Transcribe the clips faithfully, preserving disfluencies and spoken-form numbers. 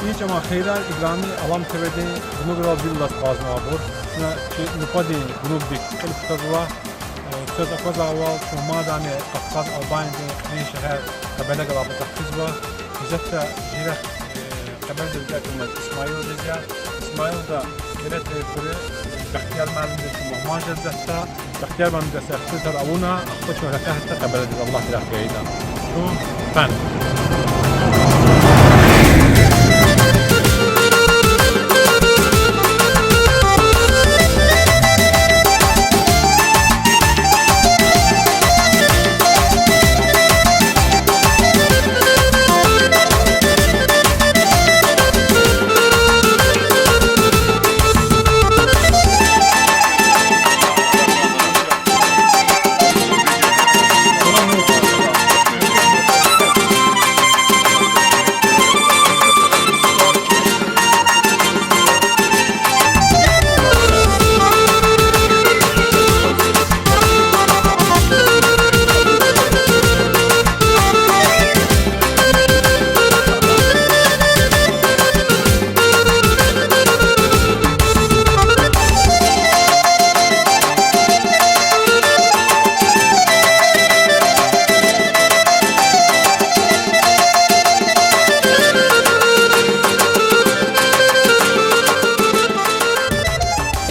И чӀаван хийирар, играми Алам ТВ-дин гунуграл вил алаз акъвазнавайбур. Чна чи нубатдин гунугдик кьил кутазва. Э, квез аквазвайвал, чун мадни Кавказ Албаниядин кьилин шегьер Къебеле галай патахъ физва. Гьуьрметлу жирехъ, э, Къебеледиз гатунмаз Исмаил жезва. Исмаилда Кьилетри хуьре Бахтияр муаллимди чун мугьман жезва. Бахтияр муаллимдиз ихтилатар авуна, ахпа чун рекье гьатда Къебеледиз, Аллагьди рехне ийида. Чун фена.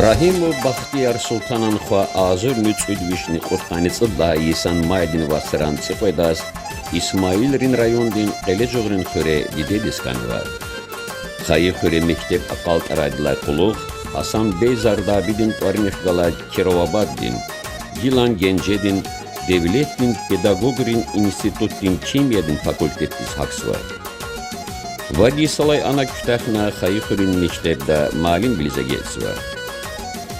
Рагьимов Бахтияр Султанан хва агъзурни кӀуьд вишни кьудкъанни цӀуд лагьай йисан майдин вацран цӀикьведаз Исмаилрин райондин Къележугърин хуьре дидедиз хьанва. Хайи хуьре мектеб акьалтӀарайдалай кьулухъ Гьасан-бей Зардабидин тӀварунихъ галай Кировабаддин, гилан Генжедин девлетдин педагогрин институтдин химиядин факультетдиз гьахьзава. Вад йисалай ана куьтягьна хайи хуьруьн мектебда муаллимвилиз эгечӀзава.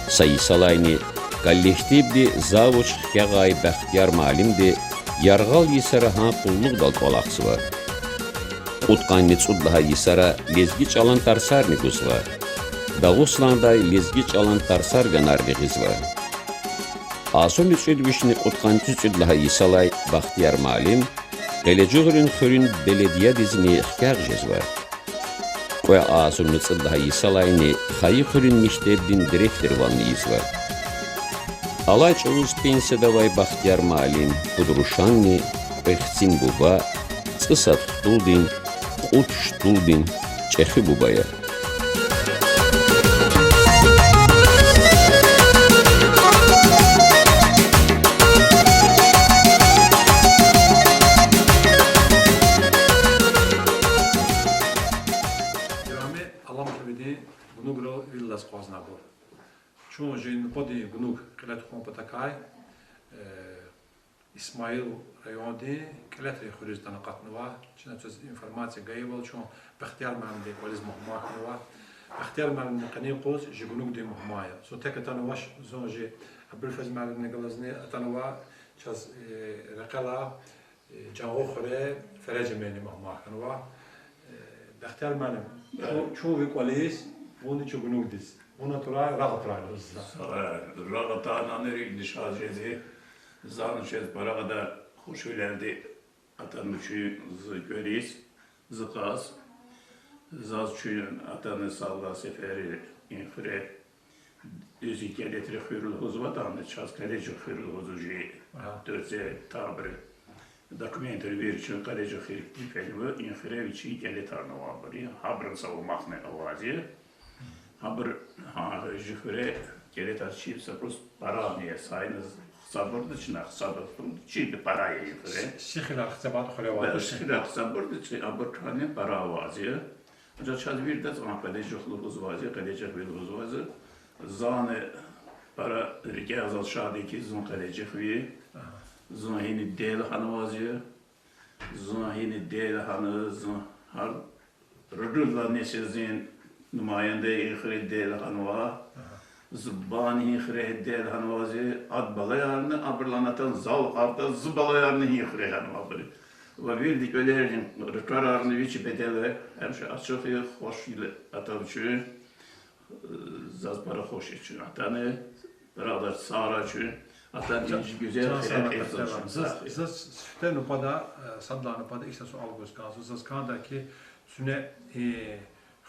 Са йисалайни коллективди завуч хкягъай Бахтияр муаллимди яргъал йисара гьа къуллугъдал кӀвалахзава. Кьудкъанни цӀуд лагьай йисара лезги чӀалан тарсарни гузва. Дагъустандай лезги чӀалан тарсар ганарни гъизва. Агъзурни кӀуьд вишни кьудкъанни кӀуьд лагьай йисалай Бахтияр муаллим Къележугърин хуьруьн беледиядизни хкягъ жезва. Кьве агъзурни цӀуд лагьай йисалайни хайи хуьруьн мектебдин директорвални ийизва. Алай чӀавуз пенсияда авай Бахтияр муаллим пуд рушанни кьве хцин буба, цӀусад хтулдин, кьуд штулдин чӀехи буба я. Играми Алам ТВ-дин гунуграл вил алаз акъвазнавайбур. Чун жи нубатдин гунуг кьиле тухун патахъай, э, Исмаил райондин Кьилетри хуьруьз атана акъатнава. Чна квез информация гайивал, чун Бахтияр муаллимдин кӀвализ мугьман хьанва. Бахтияр муаллимни къенин юкъуз жи гунугдин мугьман я. Зун тек атанвач, зун жи Абулфез муаллимдин галазни атанва. Чаз, э, рекьелай, э, Жангъу хуьре Фережи муаллимни мугьман хьанва. Э, Бахтияр муаллим, чун, чун ви кӀвализ, вунни чи гунугдиз. Вун атурай, рагъ атурай лугьузва. Рагъ атайла, ана рикӀ дишегьли жезва. Зани чаз пара кьадар хушвилелди атанва чи зи кӀвализ, зи кас. Заз чун атана сад лагьай сеферда и хуьре, уьзуькӀ кӀелетри хуьр лугьузватӀани, чаз Къележух хуьр лугьузва чи. Ага. ТӀварцӀи табури. Документри вири чун Къележух хуьр фенва, и хуьре вичин кӀелетарни авайбур я. Гьабурун са вамахни аваз я. Гьабур, гьа, жи хуьре кӀелетар чеб са кӀус пара я, сайиниз хцабурда чна, хцабур, чеб пара я и хуьре. Сихилар хцабурда хуьре авайди. Сихилар хцабурда чи, абур кӀани пара аваз я. Анжах чаз виридаз а Къележух лугьузвайди, Къележух хуьр лугьузвайди. Зани пара рикӀе заз шад я хьи, зун Къележух хуьрви. Зун гьина дидедал хьанваз я. Зун гьина дидедал хьана, зун гьар ругуд лагьай несилдин нумаянда я, и хуьре дидедал хьанва. Зи бубани и хуьре дидедал хьанваз я, адан балаярни, абурулай атана зал къарта зи балаярни и хуьре хьанвайбур я. Ва вирида кӀвалерин ракӀарарни вичи бедел я, гьамиша ачух я, хуш я атана чун. Заз пара хуш я чун атана, пара сагърай чун, атана и гуьзел хуьре кӀелзавай чун. Заз, заз сифте нубатда, э, сад лагьай нубатда ихьтин суал гуз кӀанзава. Заз кӀандай хьи, куьне, э,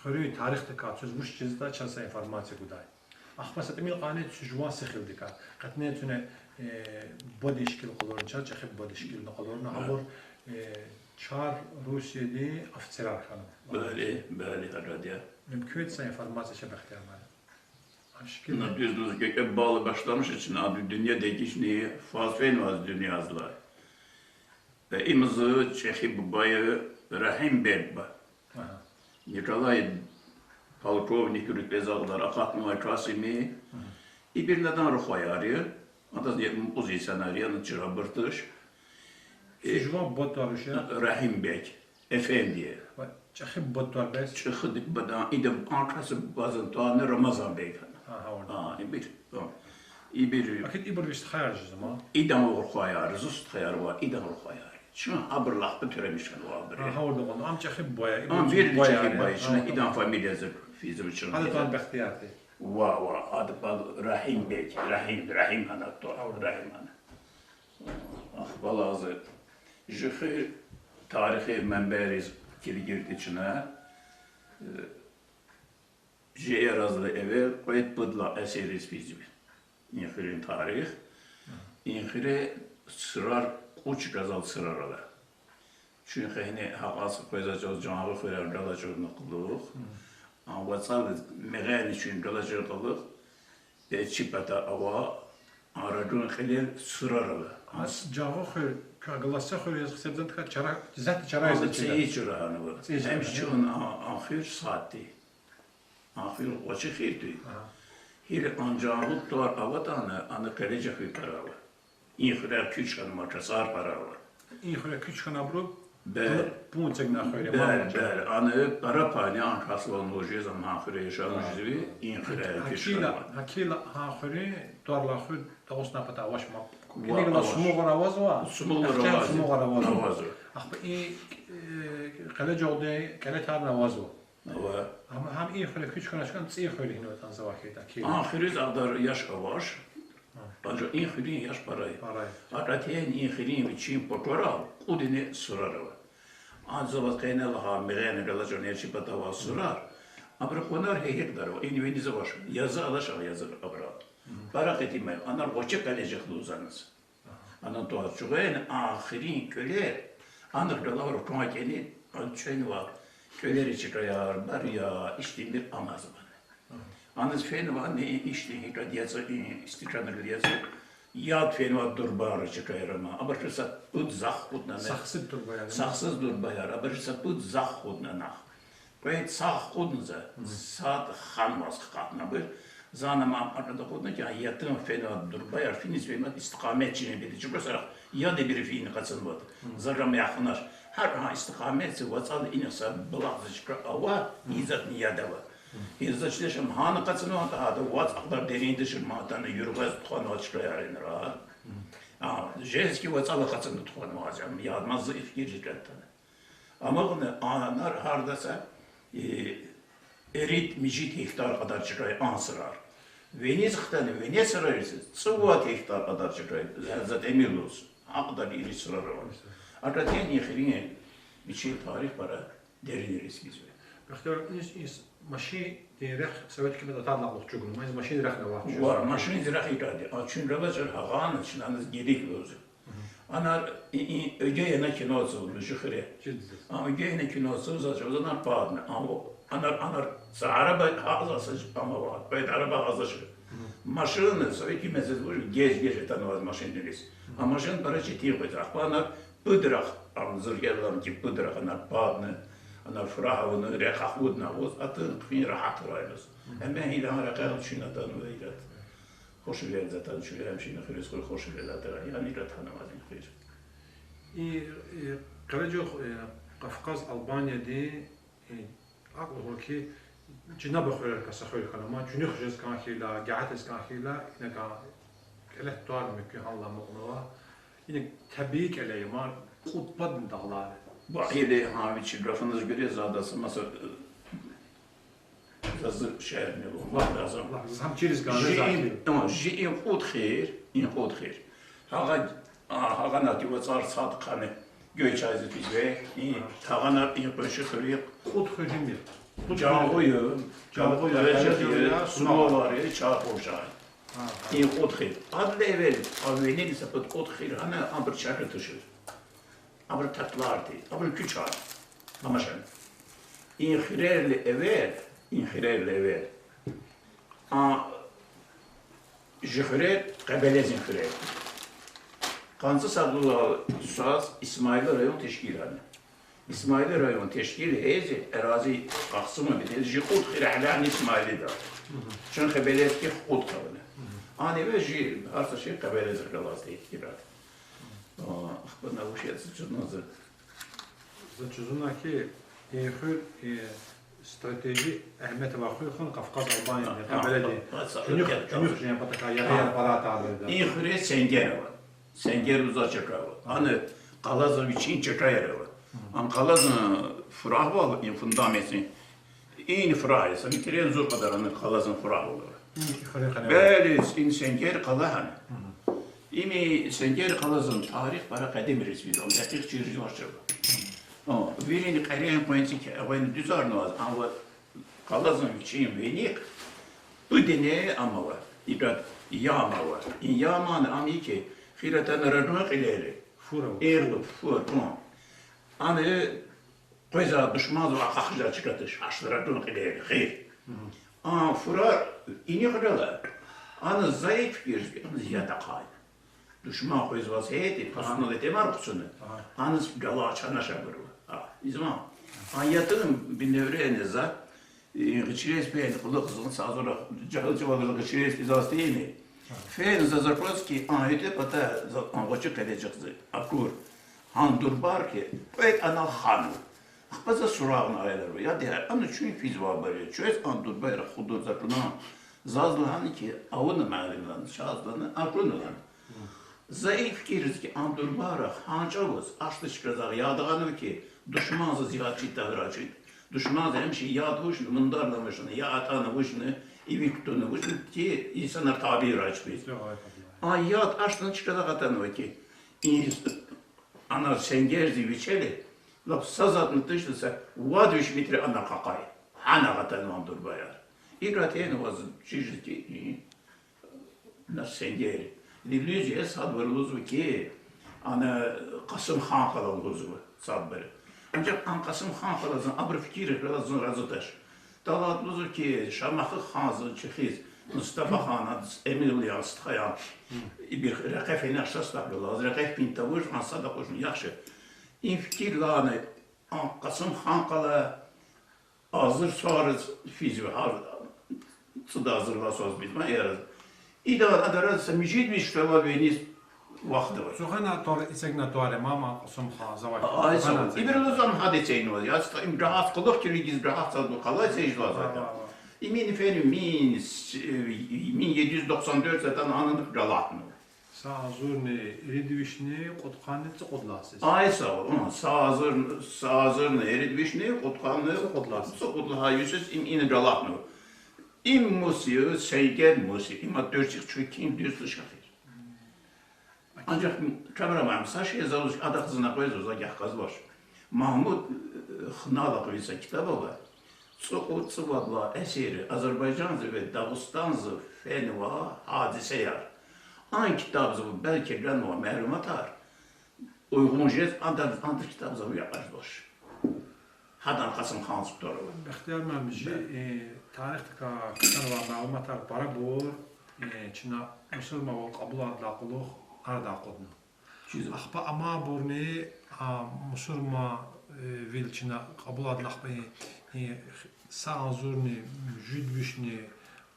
хуьруьн тарихдикай квез вуч чизва, чаз са информация гудай. Ахпа са тӀимил къанни куьз жуван сихилдикай. КьетӀен куьне, э, бубадин шикил къалурна, чаз чӀехи бубадин шикилни къалурна, гьабур, э, Чар Русиядин офицерар хьанва. Бали, бали, гьарад я. Мумкин я са информация ша, Бахтияр муаллим? Ам шикил. На дуьз лугьуз, кӀвале бала башламишна чна, а дуьньяда дегишни фаз фенвай дуьньязлай. Э, им зи чӀехи буба я, Рагьимбег буба. Ага. Николай полковник рутбедал акъатнавай кас я им. Ибур адан рухваяр я. Адаз мукьуз инсанар я, ана чирабур туш. Куьн жуван бубадин тӀвар вуч я? Рагьимбег эфенди я. Ва чӀехи бубадин тӀвар бес? ЧӀехи бубадин, идан а касдин бубадин тӀварни Рамазанбег хьана. Ага, ван. А, ибур, а. Ибур. Акид ибур ви стхаяр жезва ма? Идан рухваяр, зи стхаяр ва идан рухваяр. Чун абурулай ахпа туьремиш хьанвайбур я. Ага, ван. Ам чӀехи буба я, ибур вири чӀехи буба я, чна идан фамилияз физва чун. Адан тӀвар Бахтияр тир. Ва, ва, адан тӀвар Рагьимбег, Рагьим, Рагьим хьана тӀвар, Рагьим хьана. Ахпа лагьайди, жи хуьр тарихи манбейриз килигирди чна, э, жи эрадилай эвел кьвед-пуд лагьай эсирриз физва и хуьруьн тарих. И хуьре сурар кьуд чкадал сурар ала. Чун къенин гьакъаз къвезвай чӀал Жангъи хуьрер галачӀурна кьулухъ, а вацӀал Мегъени чун галачӀурна кьулухъ, пе чи пата ава, а рагун кьилел сурар ала. Ас Жангъи хуьр, ка галаз са хуьр яз хсебзан тка чара, зат чара яз ЦӀийи чура хьанва. ЦӀийи чура. Гьамиша чун а, а хуьр сад тир. А хуьр гъвечӀи хуьр тир. Гьа. Гьили а Жангъи тӀвар аватӀани, ана Къележух хуьр пара ава. И хуьрер куьч хьанвай касар пара ава. И хуьре куьч хьанвайбуру пун эцигна хуьре, бел, мама, бел, ана пара пайни а касдивай лугьуз жезва, ам гьа хуьре яшамиш жезви, и хуьре куьч хьанвай. Гьакила, гьакила гьа хуьруьн тӀвар алай хуьр Дагъустан пата авач ма. Ва, килигла авач. Сумугъар авазва? Сумугъар авазва. Сумугъар авазва. Авазва. Ахпа и, э, Къележугъдин кӀелетарни авазва? Ава. Ам, гьам и хуьре куьч хьанач кӀан, ЦӀийи хуьр гьинава атанзава хьайитӀа, килиг. А хуьруьз а кьадар яш авач. Анжах и хуьруьн яш пара я. Пара я. Акъатин и хуьруьн вичин патара кьудни сурар ава. Адаз къене лагьай Мегъени галачӀурна чи пата авай сурар. Абурун къванер гьихьтинбур ава, ина виниз авач, язва, алачир язва абурал. Пара къене ман, анал гъвечӀи Къележух лугьуз аниз. Адан тӀвар чугъвени а хуьруьн кӀвалер, анал галай руквай кӀани, а чӀенвай кӀвалерин чкаяр, барияр, ихьтинбур амазмани. Аниз фенвани ихьтин гьикӀ яд язва, и стиканрал язва, яд фенвай дурбаяр чкаяр ама. Абур са пуд захъ акъудна. Сахсиз дурбаяр. Сахсиз дурбаяр, абур са пуд захъ акъудна нах. Кьвед сагъ акъудна за, сад ханваз акъатна абур. Зани ман акъатна акъудна кӀан, ятун фенвай дурбаяр финиз фенватӀа, истикъамет чими беди чӀугваз, яд ибуру фин къачунватӀа. За гам яхунач. Гьар гьа истикъамет зи вацӀал инихъ са булах зи чка ава, и затӀни яд ава. И затӀ чидач ам гьана къачунватӀа, гьада вацӀ акьван дерин тушир, ман атана юргъвез тухванвай чкаяр инра. А, жез хьи вацӀал къачуна тухванвай ам, яд ман зи ихтилат атана. Амукьна анар гьарда са, э, ирид-мижид гектар кьадар чкай а сурар. Виниз хтана, вине сурариз цӀувад гектар кьадар чкай, за тӀимил лугьуз, гьакьван ирид сурар ава. Акъатин и хуьруьн вичин тарих пара деринриз физва. Ихтияр, иниз, иниз машиндин рехъ советский мад атайла кьулухъ чӀугуна, ма иниз машиндин рехъ авачир. Ва машиндин рехъ икьван я, а чун ралачир гьагъана, чна аниз гелик лугьузва. Анар и, и, оьгей ана кино цавуна, жи хуьре. Чидиз. А оьгей ана кино цавуна, заз чӀавуз анар падна. А, анар, анар са араба гьазва са, ама ва, пед араба гьазва жи. Машин, советский мезез вуж, геж-геж атанваз машиндиз. А машин пара четин къвезва. Ахпа анар пудрахъ, ам зургелам ки пудрахъ анар падна, анар фурагь авуна, рехъ акъудна аваз, атун хъфин рагьат авай лугьуз. Амма гьидан рекьел чун атанва ирад. Хушвилелди атана чуьре, гьамшина хуьруьз хур хушвилелди атана, яни ирад хьанваз и хуьр. И, и, Къарачух, э, Кавказ Албаниядин, э, акӀ лугьур хьи, чна ба хуьрерикай са хуьр хьана, ма чуьнуьх жез кӀан хьайила, гагьатиз кӀан хьайила, ина кӀан кӀелет тӀвар мумкин гьанлай амукьнава. Ина табии кӀеле я, ма кьуд падни дагълар. Ба или гьа вичин гафуниз гуьре за адаз маса, э, заз шиирни лугьун лазим. Лагь, заз гьам чириз кӀан, жи за ин, чир. О, жи ин кьуд хийир, ин кьуд хийир. Гьагъа, а, гьагъана ки вацӀар сад хьана, Гуьйчайзиз физвай, и, гьагъана и къунши хуьруьн. Кьуд хуьр гьим я? Кьуд хуьр. Жангъуй я, Жангъуй я, Къарачух я, Къарачух я, Сумавар я, Чархушай. Гьа, гьа. И кьуд хийир. Адалай эвел, а винел са пуд кьуд хийир гьана, абур чархи тушир. Абур татлар тир, абур куьчар. Амашан. И хуьрерилай эвел, и хуьрерилай эвел. А, жи хуьрер, Къебелезин хуьрер. Къанци садлулай саз Исмаили район тешкил хьана. Исмаили район тешкил хьайиди, арази къахсума бедел, жи кьуд хийир гьелени Исмаилида. Чун Къебелезки кьуд хьана. Ана эвел жи гьар са шей Къебелезихъ галаз тешкил хьана. А, ахпа на вуч я, заз чуьнуьз. Заз чуьнуьз хьи, и хуьр, и стратегик агьамият авай хуьр хьана Кавказ Албаниядин, а, Къебеледин. А, а, чуьнуьх, а, чуьнуьх а, жен патахъай, а, яргъи пара атайла. И хуьре сенгер ава. Сенгер лугьуз чка ава. Ана къалазан вичин чкаяр ава. Ана къалазан фурагьвал, и фундаментдин. Ина фурагь я, са метрдин зур кьадар ана къалазан фурагьвал ава. Бели, ина сенгер къала гьана. Ина сенгер къалазан тарих пара къадимриз фида, ам дакъикъ чирзавач ава. О, вирин къерен къванцик авайни дуьзарнаваз, ам ва къалазан вичин винел пуд дуьне ам ава, икьван яма ава. И ямани ам я ки, хирата на рагьун кьилел. Фур ава, ир фур. Фур, о. Ана къвезвай душманзавай акьахзавай чка туш, гьашт рагьун кьилел, хир. А фурар инихъ гала, ана зайиф фикирзава, ана яд ахъайна. Душман къвезваз гьейитӀи, пасунал итимар хъувуна. Ана гала чана шабурва. А, изва. А ятун биневрени за, э, гъичрез фена кьулухъ зун сазура, жагьил чӀавалаз гъичрез изаз тийини. Фена заз аквазва ки, а, итӀи пата за, а, гъвечӀи къележихъ за, акур. Гьа дурбар ки, кьвед анал ханва. Ахпа за сурагъна аялар ва, я дигьа, ана чун физвайбур я, чвез а дурбайра худур за кьуна. Заз лагьана ки, авуна муаллимлан, чаз лагьана, акуна лагьана. За и фикирзава ки, а дурбарра гьа чӀавуз, ашти чказагъ яд гъанва ки, душман заз яд чидай рачид. Душман заз гьамиша яд вучна, мундар ламушна, я атӀана вучна, иви кутуна вучна, ки инсанар табий рач биз. А яд ашти чказагъ атанва ки, и ана сенгердин вичели, лап са затӀни тушни са вад виш метр ана къакъай. Гьана атанва дурбаяр. Икьван ваз чиз ки, на сенгер. Илуз я садбур лугьузва ки, ана Кьасумхан къала лугьузва садбур. Анжах ана Кьасумхан къалазан абурун фикирар галаз зун рази туш. ТӀалат лугьузва ки, Шамахы хан зун чӀехиз, Мустафа хан, адаз Эмил яз стхаяр. Ибур рекье фена сад садак галаз, рекье фин тавуш, ан садак къужун яхши. И фикир лана, а Кьасумхан къала, азур сариз физва гьар цӀуд азур ва саз бизма яраз. Идан адараз са мижид виш савал виниз вахт ава. Цугъана тӀвар, эцигна тӀвар я мама Кьасумхан завай. Ай, са. Ибур лугьузва ам гьада эцигнава. Я ста им рагьат кьулухъ килигиз рагьат сад къала эцигиз лугьузва. Имни фена мин, мин етиз доксан дёрт затӀан ананах галатнава. Са азурни ирид вишни кьудкъанни цӀукьуд лагьай йисуз. Ай са, м, са азур, са азурни ирид вишни кьудкъанни цӀукьуд лагьай йисуз им ина галатнава. Им мус я, сенгер мус я, им а тӀварцӀихъ чун ким дуьз туш ахир. Анжах камера ман са шей залуш адахъ зун акъвазва, за гагь кьазвач. Магьмуд, э, Хналахъви са китаб ава. ЦӀукьуд-цӀувад лагьай эсирри Азербайжанза ва Дагъустандиз фенва гьадисеяр. Ан китабзава, белки, ганва малуматар, уйгъун жез, ада, ада китабзава якьаждач. Гьадан Къасимханза тӀвар ава. Бехтияр муаллим, жи, э, тарихдикай хъсанвай малуматар парабур, э, чна мусурманвал кьабулайдалай кьулухъ арадай акъудна. Чиз. Ахпа амайбурни, а, мусурман, э, вил чна кьабулайдалай ахпа, э, э, са агъзурни жуьд вишни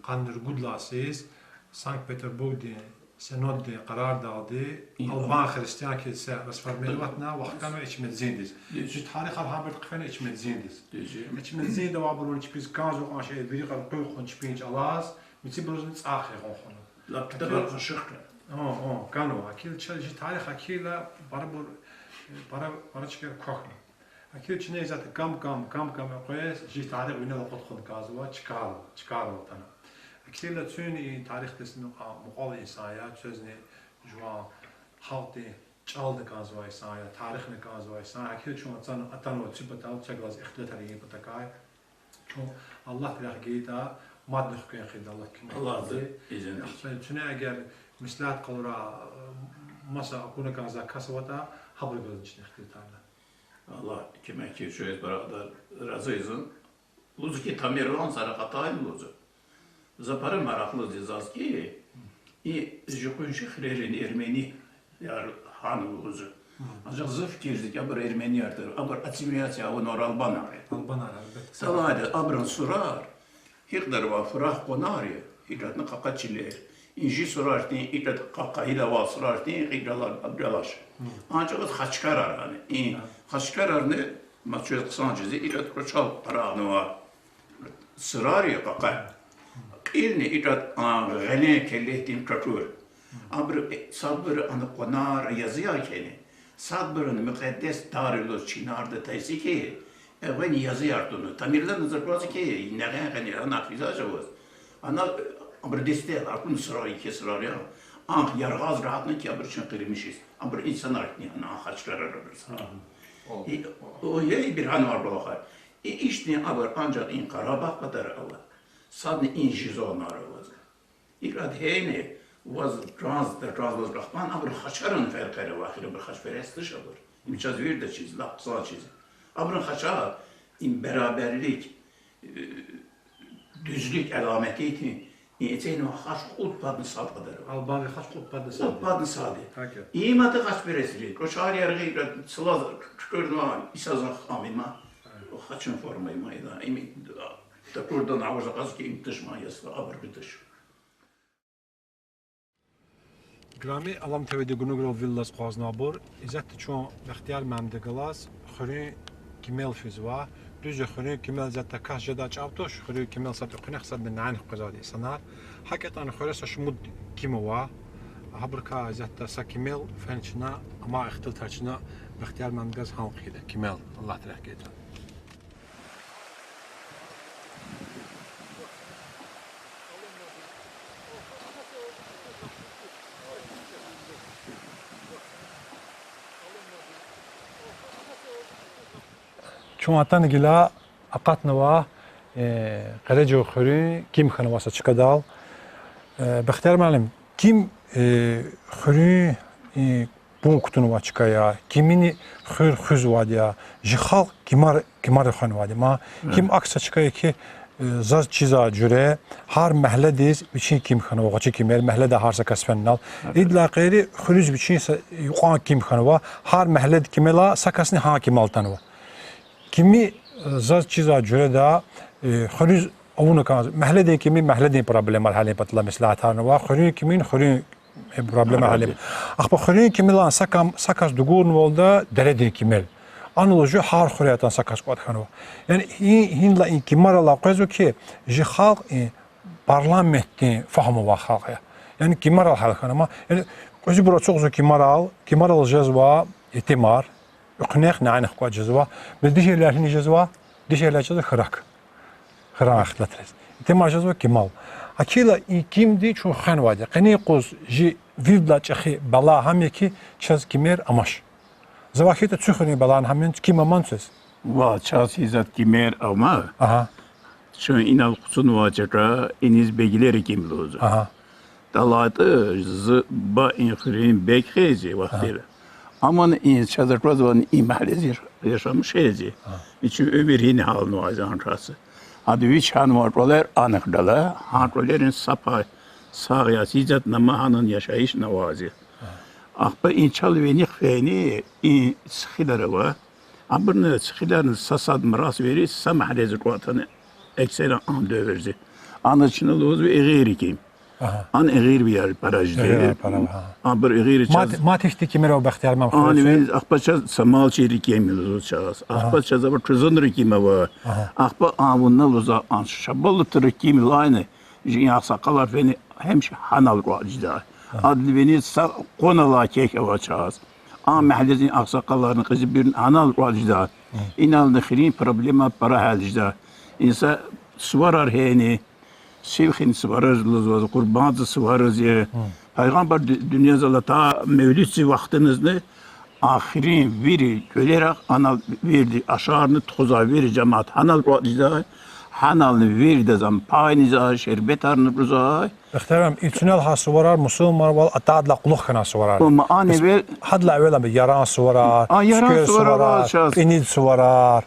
къанни ругуд лагьай йисуз Санкт-Петербургдин Синоддин къарардалди албан христиан килисе расформироватьна ва хканва Эчмиадзиндиз. Жи тарихар гьабур хъфена Эчмиадзиндиз. Эчмиадзинда авайбуруни чпиз кӀанзава кьван шей, вири кьван къуьн хъун чпин чӀалаз, мицибурузни цӀай хъийиз хъувуна. Лап ктабар къашухъ хьана. О, о, кӀанва. Гьакил чаз жи тарих гьакила парабур, пара, пара чкаяр квахьна. Гьакил чна исятда кам-кам, кам-кам экъвез жи тарих винел акъуд хьун кӀанзава, чкайрал, чкайрал атана. Гьакила чун и тарихдиз мукьва-, мукьвал инсан я, чазни жуван халкьдин чӀални кӀанзавай инсан я, тарихни кӀанзавай инсан я. Гьакила чун ацан-, атанва цу патал, чаз галаз ихтилатар ийин патахъай. Чун Аллагьдин рехъ гайитӀа, мадни хквен хъийида Аллагьдин куьмекдалди. Аллагьдин изин. Ахпа чна эгер меслят къалура, маса акуна кӀанзавай кас аватӀа, гьабуру галаз чна ихтилатарна. Аллагь куьмекчи жез, барадар, рази хьуй зун. Лугьузва хьи, Тамерлан сара хатаин лугьузва. За пара маракьлуди заз хьи, и жи къунши хуьрерин эрменияр гьана лугьузва. Анжах зи фикирдик абур эрменияр тир, абур ассимиляция авунвай албанар я. Албанар, гьелбетда. Савайда абурун сурар, гьикьван фурагь къванар я, гьикьван къакъа чилер. И жи сурар хьтин, икьван къакъа гила авай сурар хьтин, икьван абурал алач. Анжах хачкарар гьана. И хачкарарни, ма чаз хъсан чиз я, икьван кӀвачел къарагънавай сурар я къакъа. Кьилни икьван, а, гъилен келлетдин кьакур. Абуру, э, садбуру ана къванар, язияр кхьена. Садбурун мукьаддес тар я лугьуз чинарда тайси хьи, эгъвени язияр туна. Тамерлан заз аквазва хьи, негъен гъенер ана физа жаваз. Ана, э, абуру дестел акун сурар, еке сурар я. Анх яргъаз рагьатна хьи абуру чун къирмишиз. Абуру инсанар хьтин ана хачкарар абуру са. И, о, я ибур гьанвай кӀвалахар. И ихьтин абур анжах и Къарабагъ патара ава. Садни и жи зонар авазва. Икьван гьейни, ваз кӀанзаватӀа, кӀанзаваз кьахпан, абуру хачкаран феркъ ава, ахир абуру хачперес туш абур. Им чаз виридаз чиз, лап хъсан чиз. Абурун хача, им бераберлик, э, дуьзлуьк аламат я хьи, и эцигнавай хач кьуд падни сад кьадар ава. Албанрин хач кьуд падни сад я. Кьуд падни сад я. Гьакӏ я. Им ата хачпересри, кӀвачер яргъи, цлаз куькӀуьрнава, исазан хам има. Гьа. Хачун форма има, ида, им, такурдан аваз акъаз хьи, им туш ман ясла, абур гуьтуш. Играми Алам ТВ-дин гунуграл вил алаз акъвазнавайбур, исятда чун Бехтияр муаллимди галаз хуьруьн кимел физва. Дуьз я, хуьруьн кимел исятда кас жедай чӀав туш, хуьруьн кимел сад экуьнахъ, садни нянихъ къвезвайди инсанар. ГьакӀ ятӀани хуьре са шумуд ким ава. Гьабурукай исятда са кимел фена чна, амай ихтилатар чна Бехтияр муаллимди галаз гьам хъийида, кимел, Аллагьди рехъ гайитӀа. Чун атана гила акъатнава, э, Къережув хуьруьн ким хьанвай са чкадал. Э, Бехтияр муаллим, ким, э, хуьруьн, э, пун кутунвай чка я, кимини хуьр хуьзвайди я, жи халкь кимар, кимари хвенвайди я. Ма ким акӀ са чка я хьи, э, заз чизвай жуьре, гьар мягьледиз вичин ким хьанва, гъвечӀи кимер, мягьледай гьар са кас фенал. Идалай гъейри, хуьруьз вичин са юкьван ким хьанва, гьар мягьледин кимелай са касни гьа кимел атанва. Кими, э, заз чизвай жуьреда, э, хуьруьз авуна кӀанзава, мягьледин кими мягьледин проблемаяр гьялин патал меслятарнава, хуьруьн кимин хуьруьн, э, проблемаяр гьялин. Ахпа хуьруьн кимелай са кам-, са кас дугурнавалда дередин кимел. Ана лугьуз жув гьар хуьряй атана са кас кӀватӀ хьанва. Яни гьи-, гьинлай и кимарал къвезва хьи, жи халкь и парламентдин фагьум авай халкь я. Яни кимарал гьял хьана ма. Яни кьуьзуьбур ацукьзава кимарал, кимарал жезва итимар, экуьнахъ, нянихъ кӀватӀ жезва. Бес дишегьлияр гьина жезва, дишегьлияр жезва хьрак. Хьран ихтилатриз. Итимар жезва кимал. Гьакила и кимди чун хвенвайди я. Къенин юкъуз жи виридалай чӀехи бала гьам я хьи, чаз кимер амач. За вахитӀа цуьхуьрин балан гьам я, ким аман цуьз. Ва чаз гьизат кимер ама. Агьа. Чун инал къуцунвай чӀал, иниз Беглер икӀ лугьузва. ТӀалатӀа зи буба и хуьруьн бег хьайиди вахтара. Амма и чаз аквазвани и магьледиз яшамиш хьайиди. И чун уьмуьр гьина гьалнавайди анжах. Ада вич гьанвай кӀвалер ана хьайила, гьа кӀвалерин са пай сагъ яз ийизватӀа, ама гьанани яшайишнавайди. Ахпа и чал вини хъфейни, и сихилар ава. Абурни сихиларни са сад мирас вири са магьледиз кӀватӀ хьана эксеран а девирда. Ана чна лугьузва Игъир икӀ. Ана игъирвияр пара жеди. Абур игъир чаз, мад ихьтин кимер ава, Бахтияр мам, ахпа чаз са малчийрин кӀим лугьузва чаз. Ахпа чаз ава Чузунрин кӀим ава. Ахпа а вуна лугьузва а Шабалутрин кӀим лайни, жи и агъсакъалар фени гьамиша гьанал кӀватӀ жеда. Адалай вини са къван алай кехь ава чаз. А магьледин агъсакъаларни, кьезибурни гьанал кӀватӀ жеда. Инални хуьруьн проблема пара гьял жеда. Инса суварар хьайини, сив хуьнин суварар лугьузва, къурбанддин суварар я. Пайгъамбар ду-, дуьньядал атай мевлиддин вахтунизни а хуьруьн вири кӀвалерихъ анал вирида ашарни тухузвай, вири жемят гьанал кӀватӀ жедай, гьанални виридаз ам пайни ийизвай, шербетарни гузвай. Ихтиярам, и цуьнел гьа суварар мусурманвал атайдалай кьулухъ хьанвай суварар. Гьадалай эвел ам яран суварар, цуьквер суварар, пӀинид суварар,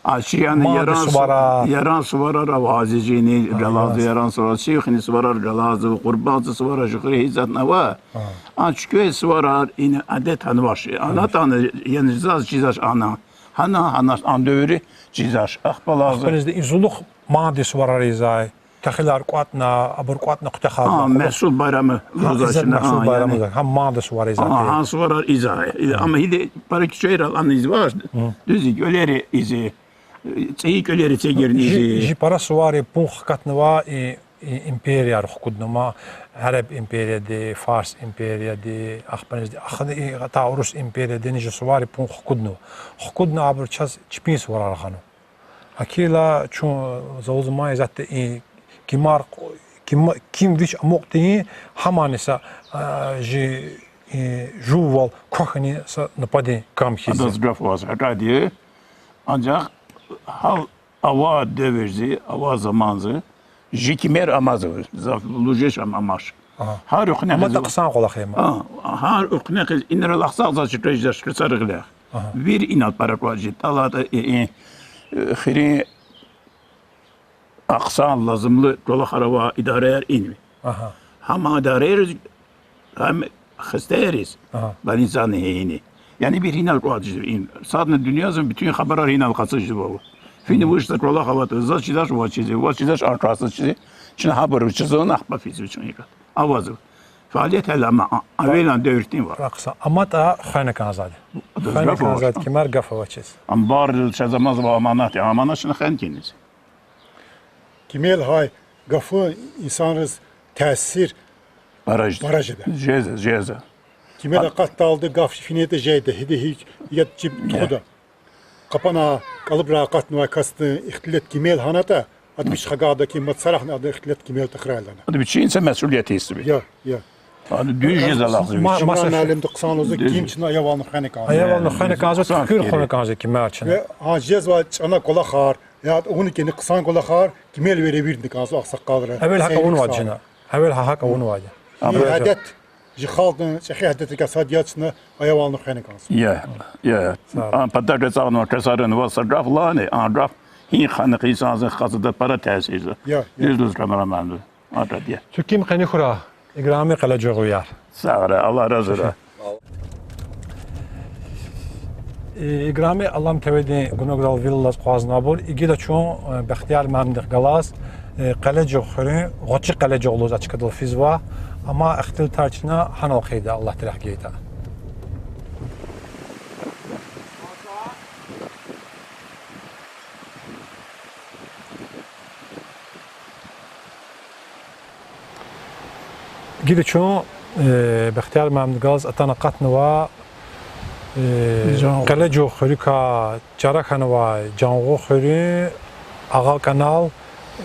мандин суварар. Яран суварар ава, азизни галаз яран суварар, сив хуьнин суварар галаз, къурбанддин суварар жугъри гьизатнава. А цуьквер суварар ина адет хьанвач. Ана атана, яни заз чизвач ана. Гьана, гьана а девирда чизвач. Ахпа лугьузва, ахпаниз и зулухъ мандин суварар ийизвай. Техилар кӀватӀна, абур кӀватӀна хъуьтягьзавай. Мягьсул байрам лугьузва чна, мягьсул байрам лугьузва, гьам мандин суварар ийизвай. Гьа суварар ийизвай. Амма гьида пара куьчейрал ана ийизвач. Дуьз я, кӀвалера ийизва. ЦӀийи кӀвалера эцигирна ийизва. Жи пара суварин пун хкатнава, и империяр хкуднава, Араб империяди, Фарс империяди, ахпанизди, ахпа и атай Урус империяди, жи суварин пун хкуднава. Хкудна абур чаз чпин суварар гъанва. Гьакӏ хьайила чун залуз ман исятда и кимар, ким, ким вич амукьда, гьамани са, а, жи, и, жуввал квахьунин са нападин кам хьиз я. Адаз гаф ваз гьакӏади. Анжах гьал авай девирда, авай заманда жи кимер амазва, за лугьуз жеч ам амач. Гьар уьхнехъ, аматӏа хъсан кӏвалах я ма. Гьар уьхнехъ инрал ахсагъзавач, жи кьве жедач, кьве цар гъиле. Вири инал пара кӏватӏ жеда, тӏалатӏа и, и, э, хуьруьн ахсанлу лазимлу кӏвалахар авай идараяр инви. Гьам идараяр гьам хастаяриз больницани гьа ина. Яни вири инал кӏватӏ жеда. Садни дуьньядин буьтуьн хабарар инал къачуз жеда. Финиз вуч са кӏвалах аватӏа, заз чидач, ваз чиз я, ваз чидач, а касдиз чиз я. Чна гьабур чизва, ахпа физва чун икӏ. Авазва. Фаалият гьеле ама, а, эвелан девирдинвал. Рахса, аматӏа хвена кӏанзавайди. Хвена кӏанзавайди кимер, гаф авачиз. Амбарда чаз амазва аманат, аманат чна хвена кӏаниз. Кимел гьай гафун инсанриз таъсир пара жеда. Жеза, жеза. Кимел акъатдалди гаф финитӏа жеда, гьида гьикӏ яд чеб тухуда. Къапана кӏалубра акъатнавай касдин ихтилат кимел гьанатӏа, ада вич хагагда кимел царахна, ада ихтилат кимел тахрайлана. Ада вичин са меслят гьисаб я. Я, я. Ада дуьз жез алахъзава вич. Ма-, маса муаллимди хъсан лугьузва, ким чна аявални хвена кӏанзава. Аявални хвена кӏанзава, туькӏуьр хвена кӏанзава кимел чна. Ва гьа жезвай чӏана кӏвалахар, я авуна кӏани хъсан кӏвалахар кимел вири вирдни кӏанзава, агъсакъалри. Эвел гьакӏ авунвайди чна. Эвел гьа-, гьакӏ авунвайди. И адет жи халкьдин чӏехи адетрикай сад я чна аявални хвена кӏанзава. Я, я. А патахъай цӏагънавай ксарини ваз са гаф лагьани, а гаф гьи хьана инсандиз къачуда пара таъсирзава. Я, я. Дуьз лугьуз, камераман. Акӏ хьайила. Чун ким къени хьурай, играми къележагъвияр. Сагърай, Аллагь рази хьурай. И, играми Алам ТВ-дин гунаграл вил алаз акъвазнавайбур, игида чун, э, Бахтияр муаллимдихъ галаз, э, Къележагъ хуьруьн, Гъвечӏи Къележагъ лугьуз а чкадал физвай, амма ихтилатар чна гьанал хъийида, Аллагьди рехъ гайитӏа. Игида чун, э, Бахтияр муаллимди галаз атана акъатнава, э, Къележагъ хуьруькай чара хьанвай Жангъу хуьруьн, Агъа канал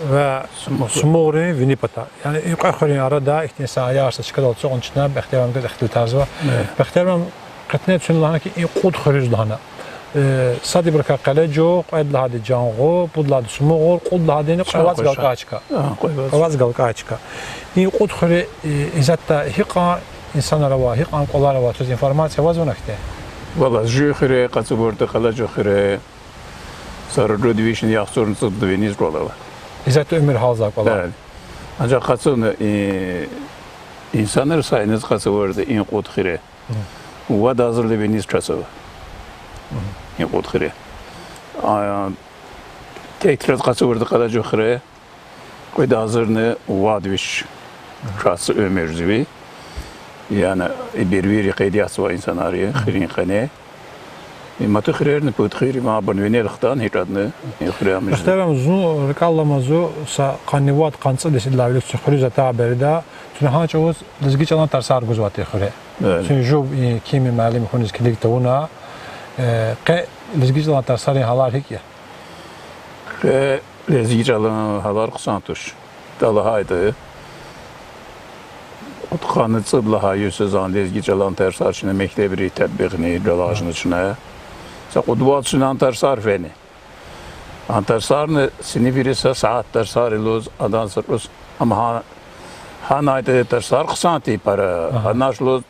ва Сумугъ хуьруьн вини пата. Яни и кьве хуьруьн арада ихьтин са аяр са чкадал ацукьна чна Бахтияр муаллимдиз ихтилатарзава. Бахтияр муаллим, къенин чун лагьана хьи, и кьуд хуьруьз лагьана. Сад ибурукай Къележугъ, кьвед лагьайди Жангъу, пуд лагьайди Сумугъур, кьуд лагьайдини Кьве вацӀ галкӀай чка. Кьве вацӀ галкӀай чка. И кьуд хуьре, э, исятда гьикьван инсанар ава, гьикьван кӀвалар ава, чаз информация авазвани хьи? Валлагь, жув хуьре, къацу бурди Къележугъ хуьре, са ругуд вишни яхцӀурни цӀуд виниз кӀвал ава. Исятда уьмуьр гьалзавай кӀвалар. Анжах къацу, э, инсанар са иниз къацу бурди и кьуд хуьре. Вад агъзурни виниз кас ава. И кьуд хуьре. А, тек-тек къацу бурди Къележугъ хуьре. Кьвед агъзурни вад виш кас уьмуьрзава. Яни, ибур вири къейд яз авай инсанар я, хуьруьн къене. И маса хуьрерни пуд хуьр я, ма абурни винел хтана гьикӀ ятӀани, и хуьре амиз. Мухтарам, зун рикӀел алама, зун са къанни вад, къанни цӀуд йис идалай вилик цуьн хуьруьз атай береда, чун гьа чӀавуз лезги чӀалан тарсар гузвай тир хуьре. Чун жув, э, кими муаллим хьуниз килиг тавуна, э, къе лезги чӀалан тарсарин гьалар гьикӀ я? Къе лезги чӀалан гьалар хъсан туш. ТӀа лагьайтӀа, кьудкъанни цӀуд лагьай йисуз а лезги чӀалан тарсар чна мектебри татбикьни, галачни чна. Са кьуд вацра чна а тарсар фена. А тарсарни синифриз са сят тарсар я лугьуз, адан са кӀус. Амма гьа-, гьанайтӀа тарсар хъсан тир пара. Гьанач лугьуз,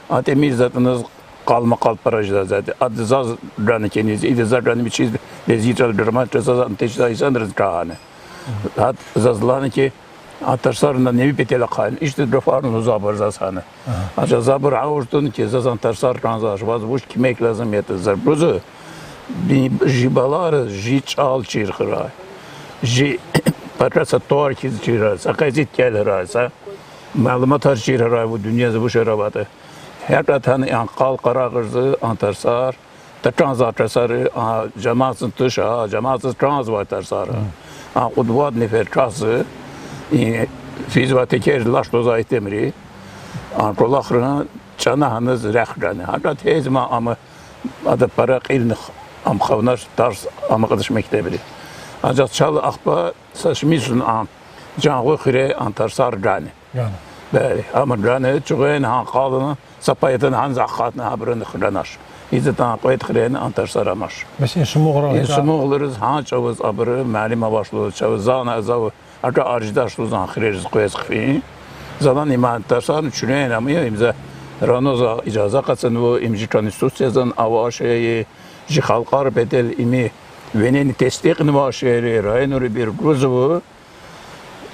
а тӀимил затӀ аниз къалмакъал пара жезвайди. Ада заз гана кӀаниз, ида заз гана мичӀиз, лезги чӀал грамматика заз ана течда, инсанриз кагьана. Гьат заз лагьана хьи, а тарсар на неви петел ахъайна, ишди гафарни лугьузвайбур заз гьана. Анжах за абур гъавурда тун хьи, заз а тарсар кӀанзавач, ваз вуч куьмек лазим ятӀа, за лугьузва, жи балайриз жи чӀал чир хьурай. Жи патра са тӀвар хьиз чир хьурай, са къецин кӀел хьурай, са малуматар чир хьурай, ву дуьньяза вуч аватӀа. Гьакӏ ятӏани, а къал къарагъзава, а тарсар, тахьанзавай тарсар, а жамаатдин туш, а жамаатдиз кӏанзавай тарсар. А кьуд-вад нефер касди, и физвай текер лаш твазвай итимри, а кӏвалахрин чӏана гьаниз рехъ гана. Гьакӏ ятӏа, гьезма ам, ада пара кьилни ам хъувунач, тарс амукьдач мектебри. Анжах чал ахпа са шумуд йисуз а Жангъуй хуьре а тарсар гана. Бери, ам гана, чугъвена гьа къални, са пай ятӏани гьаниз акъатна, гьабуру хъганач. Изатӏа кьвед хуьрени а тарсар амач. Бес и сумугъра, и сумугълариз гьа чӏавуз абуру муаллим авач лугьуз, чӏавуз зани зав, ака аржидач лугьуз а хуьрериз къвез хъфин. Залан има тарсарни чуьрен ам я, им за рано за ижаза къачунва, им жи конституциязан авай шей я, жи халкьар патал им винени тестикьнавай шейэр я, районрибур гузва.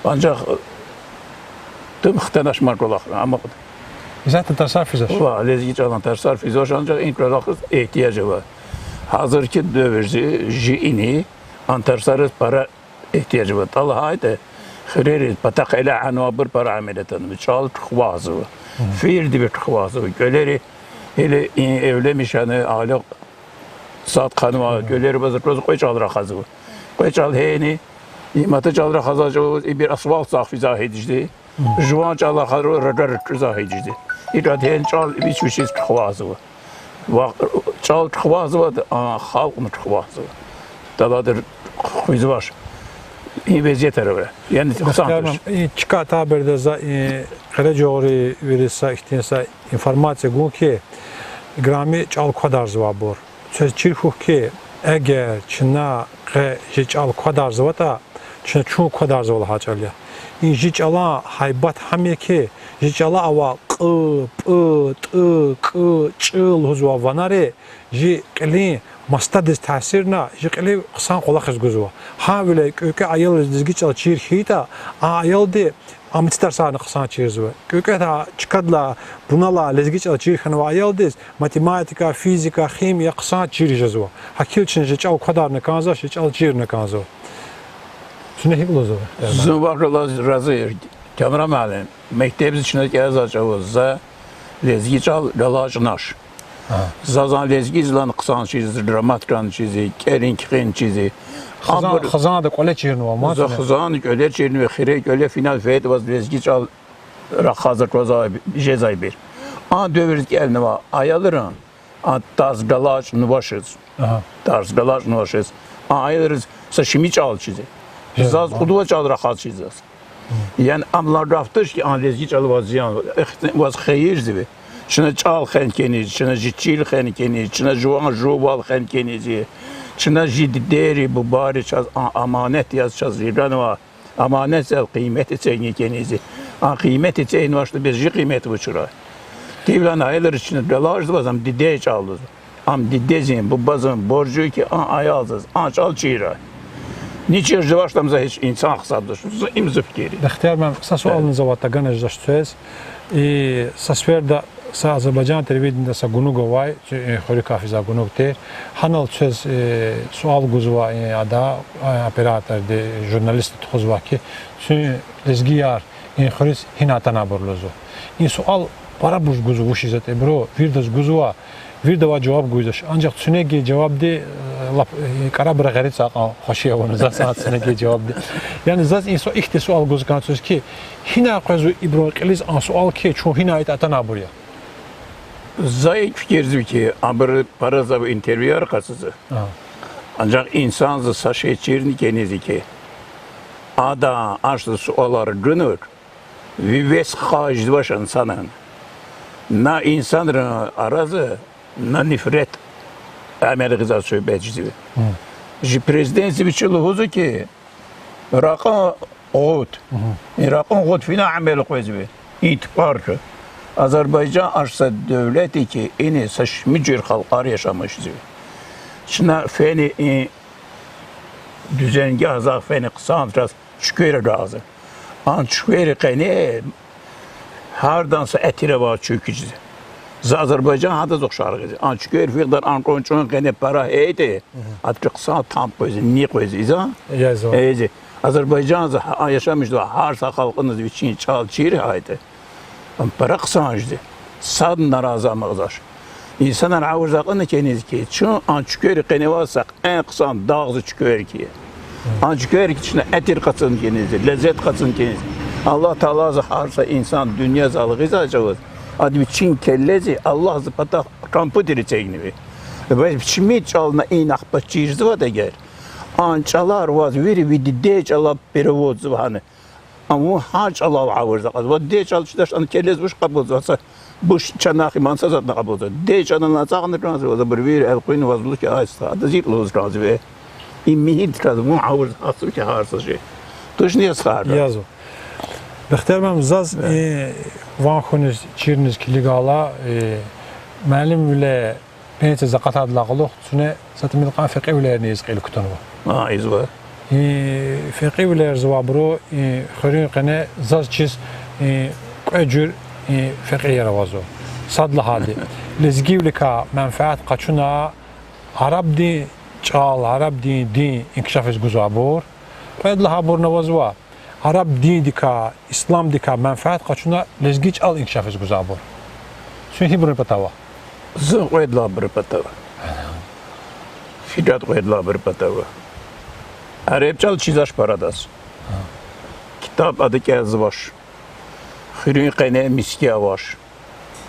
Анжах тум хтанач ма кӏвалахра, амма исятда тарсар физвач. Ва лезги чӏалан тарсар физвач, анжах и кӏвалахриз игьтияж ава. Гьазирки девирда жи ини а тарсариз пара игьтияж ава. Тӏа лагьайтӏа, хуьрериз патахъ элягьанвайбур пара амалият авунва, чӏал чухвазва. Фейилдив чухвазва. Кӏвалери, или и эвленмишани, али сад ханва, кӏвалери базар кваз кьве чӏал рахазва. Кьве чӏал гьени, и маса чӏал рахазва чӏавуз, ибур асфальтдихъ физва гьа жуьреда. Жуван чӏал рахазва, рагар чӏуьзва гьа жуьреда. Итӏа гьени чӏал вич-вичиз чухвазва. Ва чӏал чухвазва, а халкьни чухвазва. Таладир хуьзвач. И везиятар ава. Яни хъсан туш. И чка таберда за и Къележагъри вири са ихьтин са информация гун хьи, играми чӏал квадарзавайбур, квез чир хьухь хьи, эгер чна къе жи чӏал квадарзаватӏа, чна чун квадарзава лагьай чӏал я. И жи чӏалан гьайбат гьам я хьи, жи чӏала авай кь, пӏ, тӏ, кӏ, чӏ лугьузвай ванари жи кьилин масаддиз таъсирна, жи кьилив хъсан кӏвалахиз гузва. Гьавиляй кӏвекӏве аялриз лезги чӏал чир хьайитӏа, а аялди ам тарсарни хъсан чирзава. Кӏвекӏведа чкадилай, бунелай лезги чӏал чир хьанвай аялдиз математика, физика, химия хъсан чир жезва. Гьакӏ хьайила чна жи чӏал квадарна кӏанзава, жи чӏал чирна кӏанзава. Чна гьикӏ лугьузва? Зун вахъ галаз рази я, Камран муаллим. Мектебдиз чна кӏелзавай чӏавуз за лезги чӏал галачӏнач. Заз а лезгидилай хъсан чиз, грамматикани чиз, кӏелин кхьин чиз. Хизан-, хизанда кӏвале чирнава, ма за чна. Хизанда кӏвале чирнава, хире кӏвале финал фейитӏа ваз лезги чӏал рахаз аквазвай, жезвайбур. А девирда кӏелнавай аялрин а тарс галачӏнавачиз. Тарс галачӏнавачиз. А аялриз са шими чӏал чиз я. Заз кьуд-вад чӏал рахаз чиз заз. Яни ам лагьай гаф туш хьи, а лезги чӏал ваз зиян, ваз хийирзава. Чна чӀал хвена кӀаниз, чна жи чил хвена кӀаниз, чна жуван жувал хвена кӀаниз, чна жи дидейри, бубайри чаз а-, аманат яз чаз риганва, аманатдал къимет эцигна кӀаниз. А къимет эцигнавачтӀа бес жи къимет вучрай? Тивилан аялриз чна галажзаваз ам дидей чӀал лугьуз. Ам дидезин, бубазин боржи я хьи, а аялдиз а чӀал чирай. Ничиз жуваш там за гьич инсан гьисабзавач. Зун им зи фикир я. Бехтияр муаллим, са суални завай тагана жезвач квез. И са сеферда са Азербайжан телевидениеда са гунуг авай, ци-, э, хуьруькай физвай гунуг тир. Гьанал квез, э, суал гузва, э, ада, э, операторди, журналистди тухузвай хьи, цин лезгияр и хуьруьз гьина атанайбур лугьузва. И суал парабуруз гузва, вучиз ятӀа ибуру виридаз гузва, вирида авай жаваб гузвач. Анжах цуьнеги жавабди, э, лап, э, кӀарабуру гъерицакьан хвеши авуна заз а цуьнеги жавабди. Яни заз и су-, ихьтин суал гуз кӀанзава квез хьи, гьинай къвезва ибурун кьилиз а суал хьи, чун гьинай ятӀа атанайбур я? За икӀ фикирзава хьи, абуру пара завай интервьюяр къачузва. Анжах инсанза са шей чирна кӀаниз хьи, адан ашза суалар гунук, ви вес хажзавач инсанан. На инсанрин арада, на нифрет амел гъизвай суьгьбет жезва. Жи президентди вичи лугьузва хьи, ракьун гъут. И ракьун гъут финай амел къвезва? Итпар. Азербайжан аш са девлет я хьи, ина са шумуд жуьре халкьар яшамиш жезва. Чна фена и дуьзенгьа захъ фена хъсандраз чуьквер агакьзава. А чуькверин къене гьардан са этир авай чуьк жезва. За Азербайжан гьадаз ухшар гъизва. А чуьквер фикьдар а кьван чӀун къене пара гьейитӀа, адакай хъсан там къвезва, ни къвезва иза. Азербайжанда яшамиш жезвай гьар са халкьаниз вичин чӀал чир гьайтӀа, ам пара хъсан жезва. Садни нарази амукьзавач. Инсанар гъавурда акьуна кӀаниз хьи, чун а чуькверин къене авай са кьве хъсан дагъза чуьквер хьи. А чуьквер хьи чна этир къачуна кӀаниз, лезет къачуна кӀаниз. Аллагь Таалади гьар са инсан дуьньядиз алгъизвай чӀавуз, ада вичин келледиз Аллагьдин патай компьютер эцигнава. Ва вичмин чӀал на ина ахпа чирзавайди эгер, а чӀалар ваз вири ви дидедин чӀалал переводзава гьана. Ам вун гьа чӀалал гъавурда акьазва. Ва дидедин чӀал чидач, ана келледиз вуч кьабулзава, са буш чанахъ иман са затӀни кьабулзава. Дидедин чӀалал ацукьна кӀанзава, за абур вири элкъуьрна ваз лугьуз хьи, ай стха, адаз икӀ лугьуз кӀанзава. И михьиз кӀанзава, вун гъавурда акьазва хьи гьар са шей. Тушни я стхаяр? Язва. Бехтияр муаллим, заз, э, ван хьуниз, чирниз килигайла, э, муаллимвиле пенсиядиз акъатайдалай кьулухъ цуьне са тӀимил кьван фекьивилерни ийиз кьил кутунва. А, ийизва. И фекьивилерзавайбуру и хуьруьн къене заз чиз, и кьве жуьре и фекьияр авазва. Сад лагьайди, лезгивиликай менфят къачуна арабдин чӀал, арабдин дин инкишафиз гузвайбур. Кьвед лагьайбурни авазва, араб диндикай, исламдикай менфят къачуна лезги чӀал инкишафиз гузвайбур. Куьн гьибурун патав ава? Зун кьвед лагьайбурун патав ава. Фикир кьвед лагьайбурун патав ава. Араб чӀал чизвач парадаз. Ктаб ада кӀелзавач. Хуьруьн къене миски авач.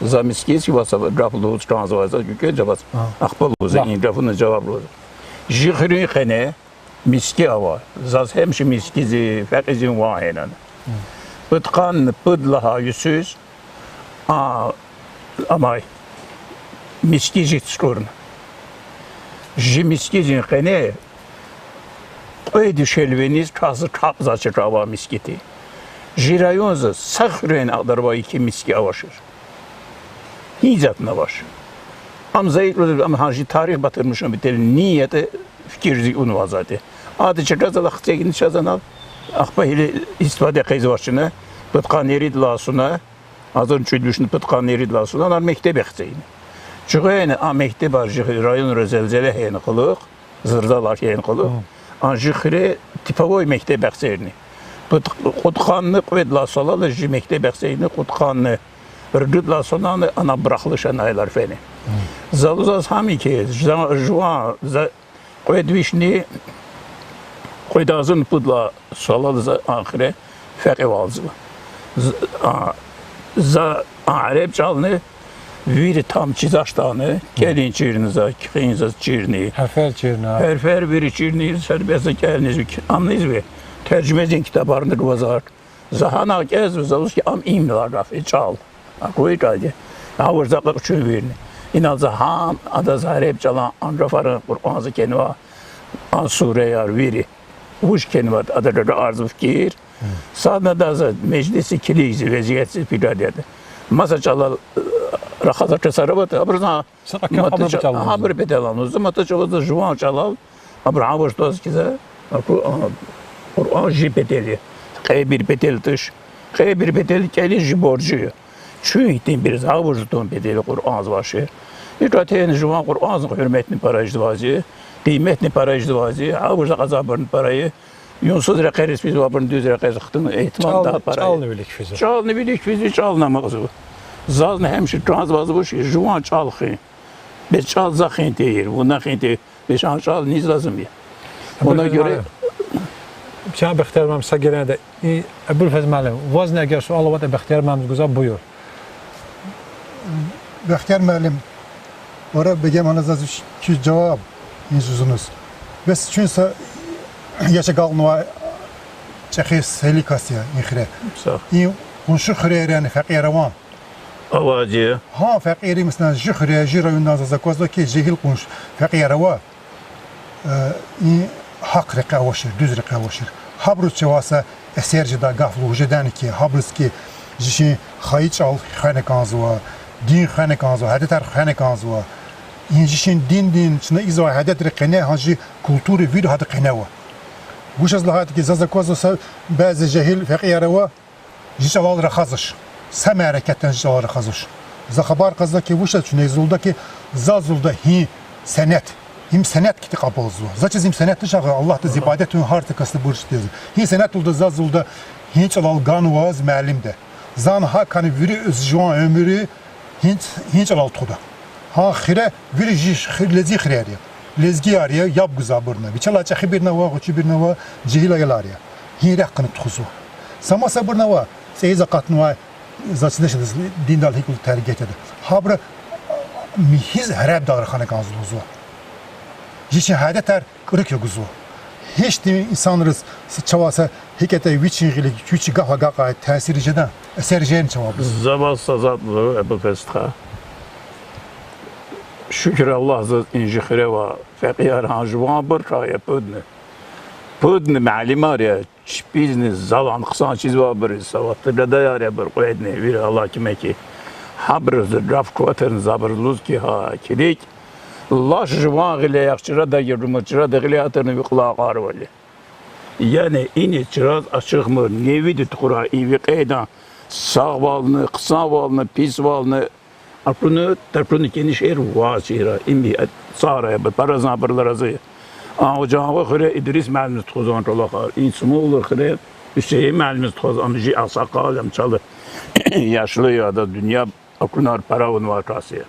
За мискиз хьи ваз гаф лугьуз кӀанзавай, заз куькӀвед жаваз. Ахпа лугьуз, и гафуниз жаваб лугьуз. Жи хуьруьн къене миски ава. Заз гьамиша мискизин, фекьизин ван гьена. Пудкъанни пуд лагьай йисуз, а, амай, миски жи цукӀурна. Жи мискизин къене кьве дишегьли виниз кас капӀзавай чка авай миски тир. Жи районда са хуьрени акьван авай еке миски авачир. Гьи затӀни авач. Ам за икӀ лугьуз, ам гьа жи тарих батурмишун бетел ни ятӀа фикир зи авунвай затӀ я. Ада чкадал хцегна чаз анал, ахпа гьили истифада хъийизвач чна, пудкъанни ирид лагьай йисуна, агъзурни кӀуьд вишни пудкъанни ирид лагьай йисуна, анал мектеб хцегна. Чуьгъени а мектебар жи районра зелзела хьайидалай кьулухъ, зилзала хьайидалай кьулухъ, а жи хуьре типовой мектеб эхцайни. Пуд-, кьудкъанни кьвед лагьай йисалай жи мектеб эхцайни, кьудкъанни ругуд лагьай йисалайни анал абурухъ лишан аялар фена. За лугьуз, заз гьам я хьи, за жуван, за кьвед вишни кьвед агъзурни пуд лагьай йисалай за а хуьре фекьивалзава. З-, а, за а араб чӀални вири там чизвачтӀани, кӀелни чирна за, кхьин заз чирна. Гьарфар чирна. Гьарфар вири чирна, садбеза кӀелни заз, анни заз тержумедин ктабарни гвазар. За гьана кӀелзава, за лугьуз хьи, ам имлай гаф я, чӀал. Аквай кӀалди. Гъавурда къачу вирни. Инал за гьам адаз гьареб чӀалан анжафарин Къуръанза кхьенва, а суреяр вири. Вуж кхьенватӀа, ада жадаъ арзув кир. Садна адаз межлисдиз килигзава, везиятдиз пирад яда. Маса чӀалал, э, рахазва часарават, абурузан Са кьакьан мата абур ча-, патал лугьузва. Абур патал лугьузва, маса чӀавуз жуван чӀалал, абур гъавурда кваз киза, аку, а, Къуръан жи патал я. Кьейибур патал туш. Кьейибур патал кӀелиз жи боржи я. Чун гьихьтинбуруз гъавурда тун патал Къуръанзавай шей. Икатен жуван Къуръанзин гьуьрметни пара ийизвайди, къиметни пара ийизвайди, гъавурда кьазвайбурни пара я. Юнсуз рекьериз физвайбурни дуьз рекьериз хтун игьтимал ЧӀал, да пара я. ЧӀални вилик физва. ЧӀални вилик физва, чӀални амукьзава. Зазни гьамиша чаз ваз вуч я, жуван чӀал хуьн. Бес чӀал за хуьн тийир, вуна хуьн тийир. Бес а чӀал низ лазим я. Вуна Абулфез гуьре муаллим. Чан Бехтияр муаллим, са геренда. И, Абулфез муаллим, вазни эгер суал аватӀа Бехтияр муаллимдиз гузвай, буюр. Бехтияр муаллим, вара бегем ана заз вич куь жаваб и зузуниз. Бес чун са яш агалкьнавай чӀехи селикас я и хуьре. Са. И къунши хуьрерани фекьияр ава? Авади. Гьа, фекьияр, месела, жи хуьре, жи районда заз аквазва хьи, жегьил къунши фекьияр ава. Э, и гьахъ рекье авачир, дуьз рекье авачир. Гьабуруз чавай са эсер жедай гаф лугьуз жедани хьи, гьабуруз хьи, жи чи хайи чӀал хвена кӀанзава, дин хвена кӀанзава, гьадетар хвена кӀанзава. И жи чи диндин чна ийизвай гьадетрин къене, гьа жи культура вири гьада къене ава. Вучиз лагьайтӀа хьи, заз аквазва са бязи жегьил фекьияр ава, жи чӀалал рахазвач. Са мярекатдани жи чӀалал рахазвач. За хабар кьазва хьи, вучиз чуьне зулда хьи, заз зулда гьи сенет, гьим сенет хьтин кьабулзава. За чиз гьим сенет туш, агъа, Аллагьдиз ибадет авун гьар са касдин бурж тир. Гьи сенет лугьуда заз зулда гьи чӀалал ганваз муаллимди. Зани гьакӀни вири жуван уьмуьр гьи, гьи чӀалал тухуда. Гьа хуьре вири жи хуьр лезги хуьрер я. Лезгияр я, яб гузвайбурни. Вичелай чӀехибурни ава, гъвечӀибурни ава, жегьил аялар я. Гьи рехъ хьана тухузва. Са масабурни ава, цӀийиз акъатнавай, заз чидач, диндал гьикӀ тергет яда. Гьабуру михьиз гьарбдал рахана кӀанзава лугьузва. Жи чи гьадетар кӀуьруьк ягузва. Гьихьтин инсанриз са чавай са гьикӀ ятӀа вичин гъилик, вичи гаф агакьай таъсир жеда, эсер жен чавай баз. За ваз са затӀ лугьуз, Абулфез стха. Шукур Аллагьдиз, заз и жи хуьре авай фекьияр гьа жуванбур я пудни. Пудни муаллимар я, чпизни залан хъсан чизвайбур, савадлу жадаяр я абур кьведни, вири Аллагь куьмек хьуй. Гьабуруз гаф кватрни за абуруз лугьуз хьи, гьа, килиг, лаш жуван гъиле яхъ чрадаги жумуд, чрадан гъиле атурни ви кьулай акьварвал я. Яни иниз чраз ачухмир, невиди тухурай и ви кьейидан сагъвални, хъсанвални, писвални, акуна, такуна кӀани шейэр ваз чира, им цӀарай, абур паразан абурлай рази я. А Жангъуй хуьре Идрис муаллимдиз тухузвай чӀалахъар, и Цумугулуй хуьре Гьуьсейин муаллимдиз тухузвай, ам жи агъсакъал я, ам чал яшлу я, адаз дуьнья акунар пара авунвай кас я.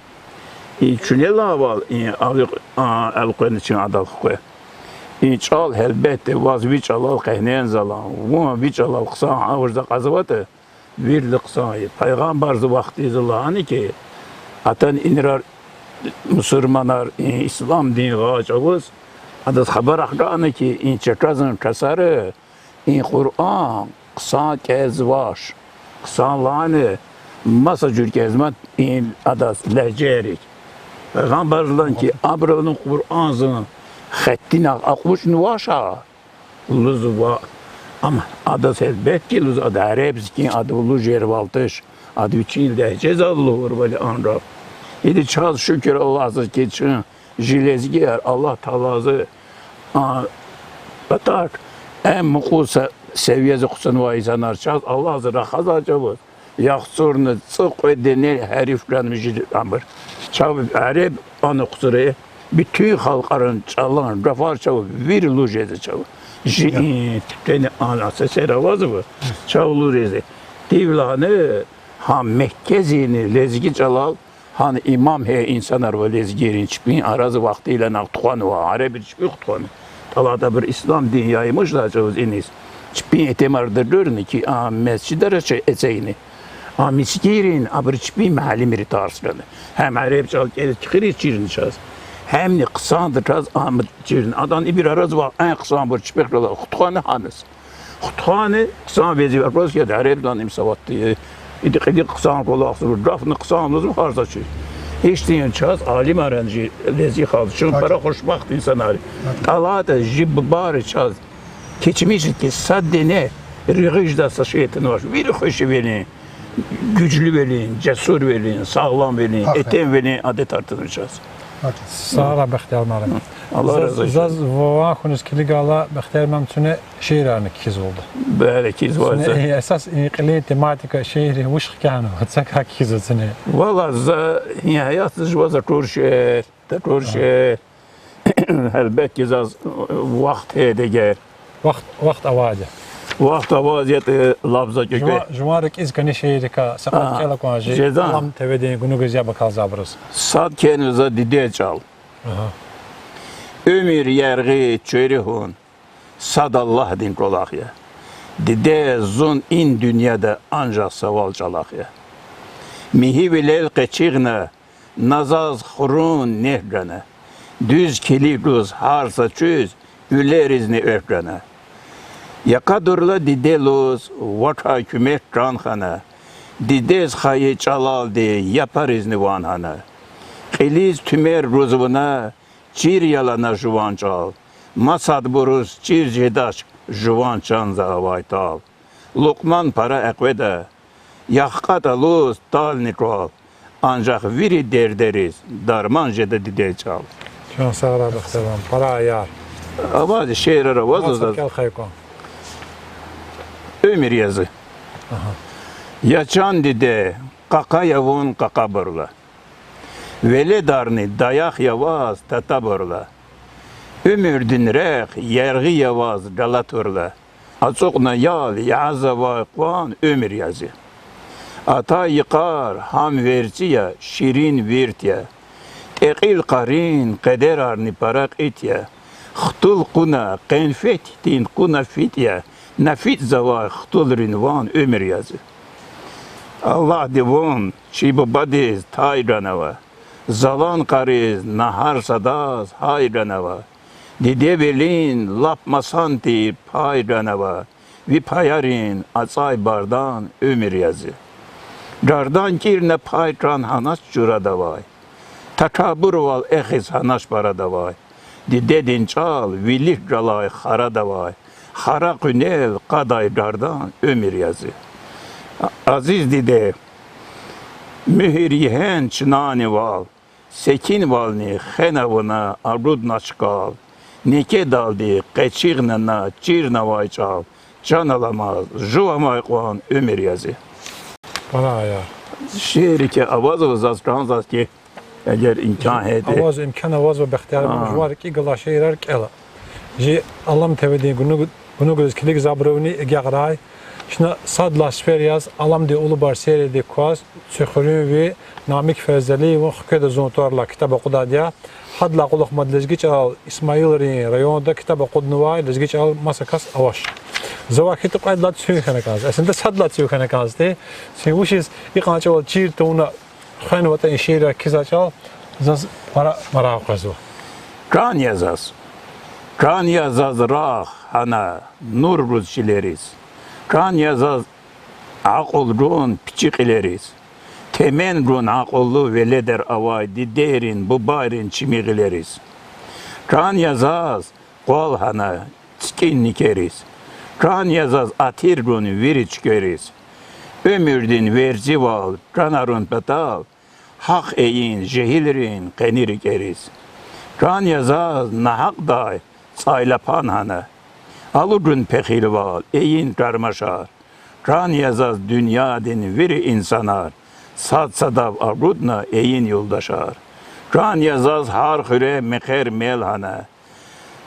И чуьнелайвал, и али-, а, элкъвена чин адал хкве. И чӀал, гьелбетда, ваз ви чӀалал къегьнен залан, вун ви чӀалал хъсан гъавурда кьазватӀа, вирли хъсан я. Пайгъамбарза вахтиза лагьана хьи, атана инрар, мусурманар, и ислам дин гъай чӀавуз, адаз хабар ахкана хьи, и чаказ ксари и Къуръан хъсан кӀелзавач, хъсан лагьана, маса жуьре кӀелзамач, и адаз легьжейрик. Пайгъамбарза лагьана хьи, абуру Къуръанзан хеттинахъ акъучӀнавач, лугьузва. Ам адаз гьелбетда лугьуз, ада гӀяреб хьтин, ада лугьуз жервал туш, ада вичин легьжезал лугьурвал я анжах. Ида чаз шукур Аллагьдиз хьи, чун жи лезгияр Аллагь Таалади, а, патак, ам мукьув са-, севияда хъсанвай инсанар, чаз Аллагьди рахазвай чӀавуз, яхцӀурни цӀикьвед дени гьарф ганвай жи абур. Чав гӀяреб ана хъуцурай, бутун халкьарин чӀалан гафар чав вири лугьуз жезва чав. Жи, э, тени ана сесер авазва, чав лугьуз жезва. Тивлагьана гьа Меккезини лезги чӀалал, гьана имам гьа инсанар ва лезгийрин чпин арада вахтилай тухванва, гӀяребри чпихъ тухвана. ТӀалат абур ислам дин яймишдай чӀавуз иниз. Чпин итимарда гуьрни хьи, а месжидара чаз эцигна. А мискӀинрин абур чпин муаллимри тарс гана. Гьам гӀяреб чӀал кӀел-, чуьхуьриз чирна чаз. Гьамни хъсандиз чаз ам чирна. Адан ибур арадиз ваъ, ан хъсанбур чпихъ галаз хутахна гьаниз. Хутахна хъсан везифа, просто я гӀяребдин им савадлу я, Иди кьилихъ хъсан кӀвалахзава, гафни хъсан лугьузва гьар са чи. Гьихьтин чаз алимар я жи лезги халкь, чун пара хушбахт инсанар я. ТӀалатӀа жи бубайри чаз кечмишдик сад дине регъуь жедай са шей тунвач. Вири хуш авилин, гуьжлювилин, жесурвилин, сагъламвилин, этемвилин адетар тунва чаз. Сагърай, Бахтияр муаллим. Аллагь рази хьуй. Заз ван хьуниз килигайла, Бахтияр муаллим, цуьне шиирарни кхьизвалда. Бери кхьизвай. Цуьне за. Э, эсас и кьилин тематика шиирин вуч хкягъна, вацакай кхьизва цуьне. Валлагь, за и гьаятда жува за тур шиир, та тур шиир. Гьелбетда, заз вахт гье дегер. Вахт, вахт авайди. Вахт аваз ятӀа лап за кӀекӀе. Жува-, жуван рикӀиз кӀани шииррикай са кьвед кӀела кван жи, жеда. Алам ТВ-дин гунугриз яб акалзавайбуруз. Сад кхьенва за дидед чӀал. Уьмуьр яргъи чуьри хьун, сад Аллагьдин кӀвалах я. Диде, зун и дуьньяда анжах са вал чӀалахъ я. Михьивилел къецигъна, на заз хурун нек гана. Дуьз килигуз гьар са чуьз, вилеризни экв гана. Якъадурла диде лугьуз, вакай куьмек кран хьана. Дидез хайи чӀалалди япаризни ван хьана. Кьилиз туьмер гузвуна, чир ялана жуван чӀал. Масадбуруз чир жедач жуван чанза авай тал. Лукьман пара экъведа, яхкьатӀа лугьуз тални квал, анжах вири дердериз дарман жеда дидед чӀал. Чан сагърай, Бахтияр муаллим, пара аяр. Аваз шиирар авазва заз. Кел хай кван. Уьмуьр язва. Я чан диде, къакъа я вун къакъабурла. Веледарни даях я ваз татабурла. Уьмуьрдин рехъ яргъи я ваз галатурла. АцӀукьна ял язавай къван уьмуьр язва. Атай йикъар гьам верцӀи я, ширин вирт я. ТӀекьил къарин къедерарни пара кьит я. Хтул кьуна, къенфет хьтин кьуна фитӀ я, на фитӀзавай хтулрин ван уьмуьр язва. Аллагьди вун чи бубадиз тай ганава, залан къариз на гьар садаз гьай ганава. Дидевилин лап масан тир пай ганава, ви паярин ацӀай бардан уьмуьр язва. Гардан кӀирна пай кран гьанач журадавай, такабурвал эхиз гьанач парадавай. Дидедин чӀал вилик галай харадавай, хара къуьнел кьадай гардан уьмуьр язва. Азиз диде, муьгьуьр йигьен чнанивал, секинвални хвена вуна, агуднач кал. Некедалди къецигъна на чирнавай чӀал, чан аламаз жувамай кьван уьмуьр язва. Пара ая. Шииррикай авазва заз кӀанзавайди, эгер имкан гьатӀа. Аваз, имкан авазва, Бахтияр муаллим, жуван рикӀи галай шиирар кӀела. Жи Алам ТВ-дин гунуг-, гунугриз килигзавайбурувни агакьрай. Чна сад лагьай сефер яз Аламдин улубар сериядик кваз, Цуьхуьруьнви Намик Ферзалиеван Хкведа зун тӀвар алай китаб акъудайди я. Гьадалай кьулухъ мад лезги чӀалал Исмаилрин районда китаб акъуднавай лезги чӀалал маса кас авач. Завай хьайитӀа кьвед лагьай цуьн хьана кӀанзава. Эсенда сад лагьай цуьн хьана кӀанзавайди. Чун вучиз икьван чӀавал чир тавуна хвенватӀа и шиирар кхьизвай чӀал, заз пара марагъ къвезва. Кран я заз. Кран я заз рагъ хьана, нур гуз чилериз. Кран я заз акьул гун пичи кьилериз. Темен гун акьуллу веледар авай дидейрин, бубайрин чими гъилериз. Кран я заз къвал хьана цикӀин никериз. Кран я заз атир гун вири чуьквериз. Уьмуьрдин верцӀивал кранарун патал, гьахъ ийин жегьилрин къени рикӀериз. Кран я заз нагьакьдай цӀайлапан хьана, алугун пехилвал ийин кармашар. Кран я заз дуьньядин вири инсанар сад-садав агудна ийин юлдашар. Кран я заз гьар хуьре мехъер мел хьана,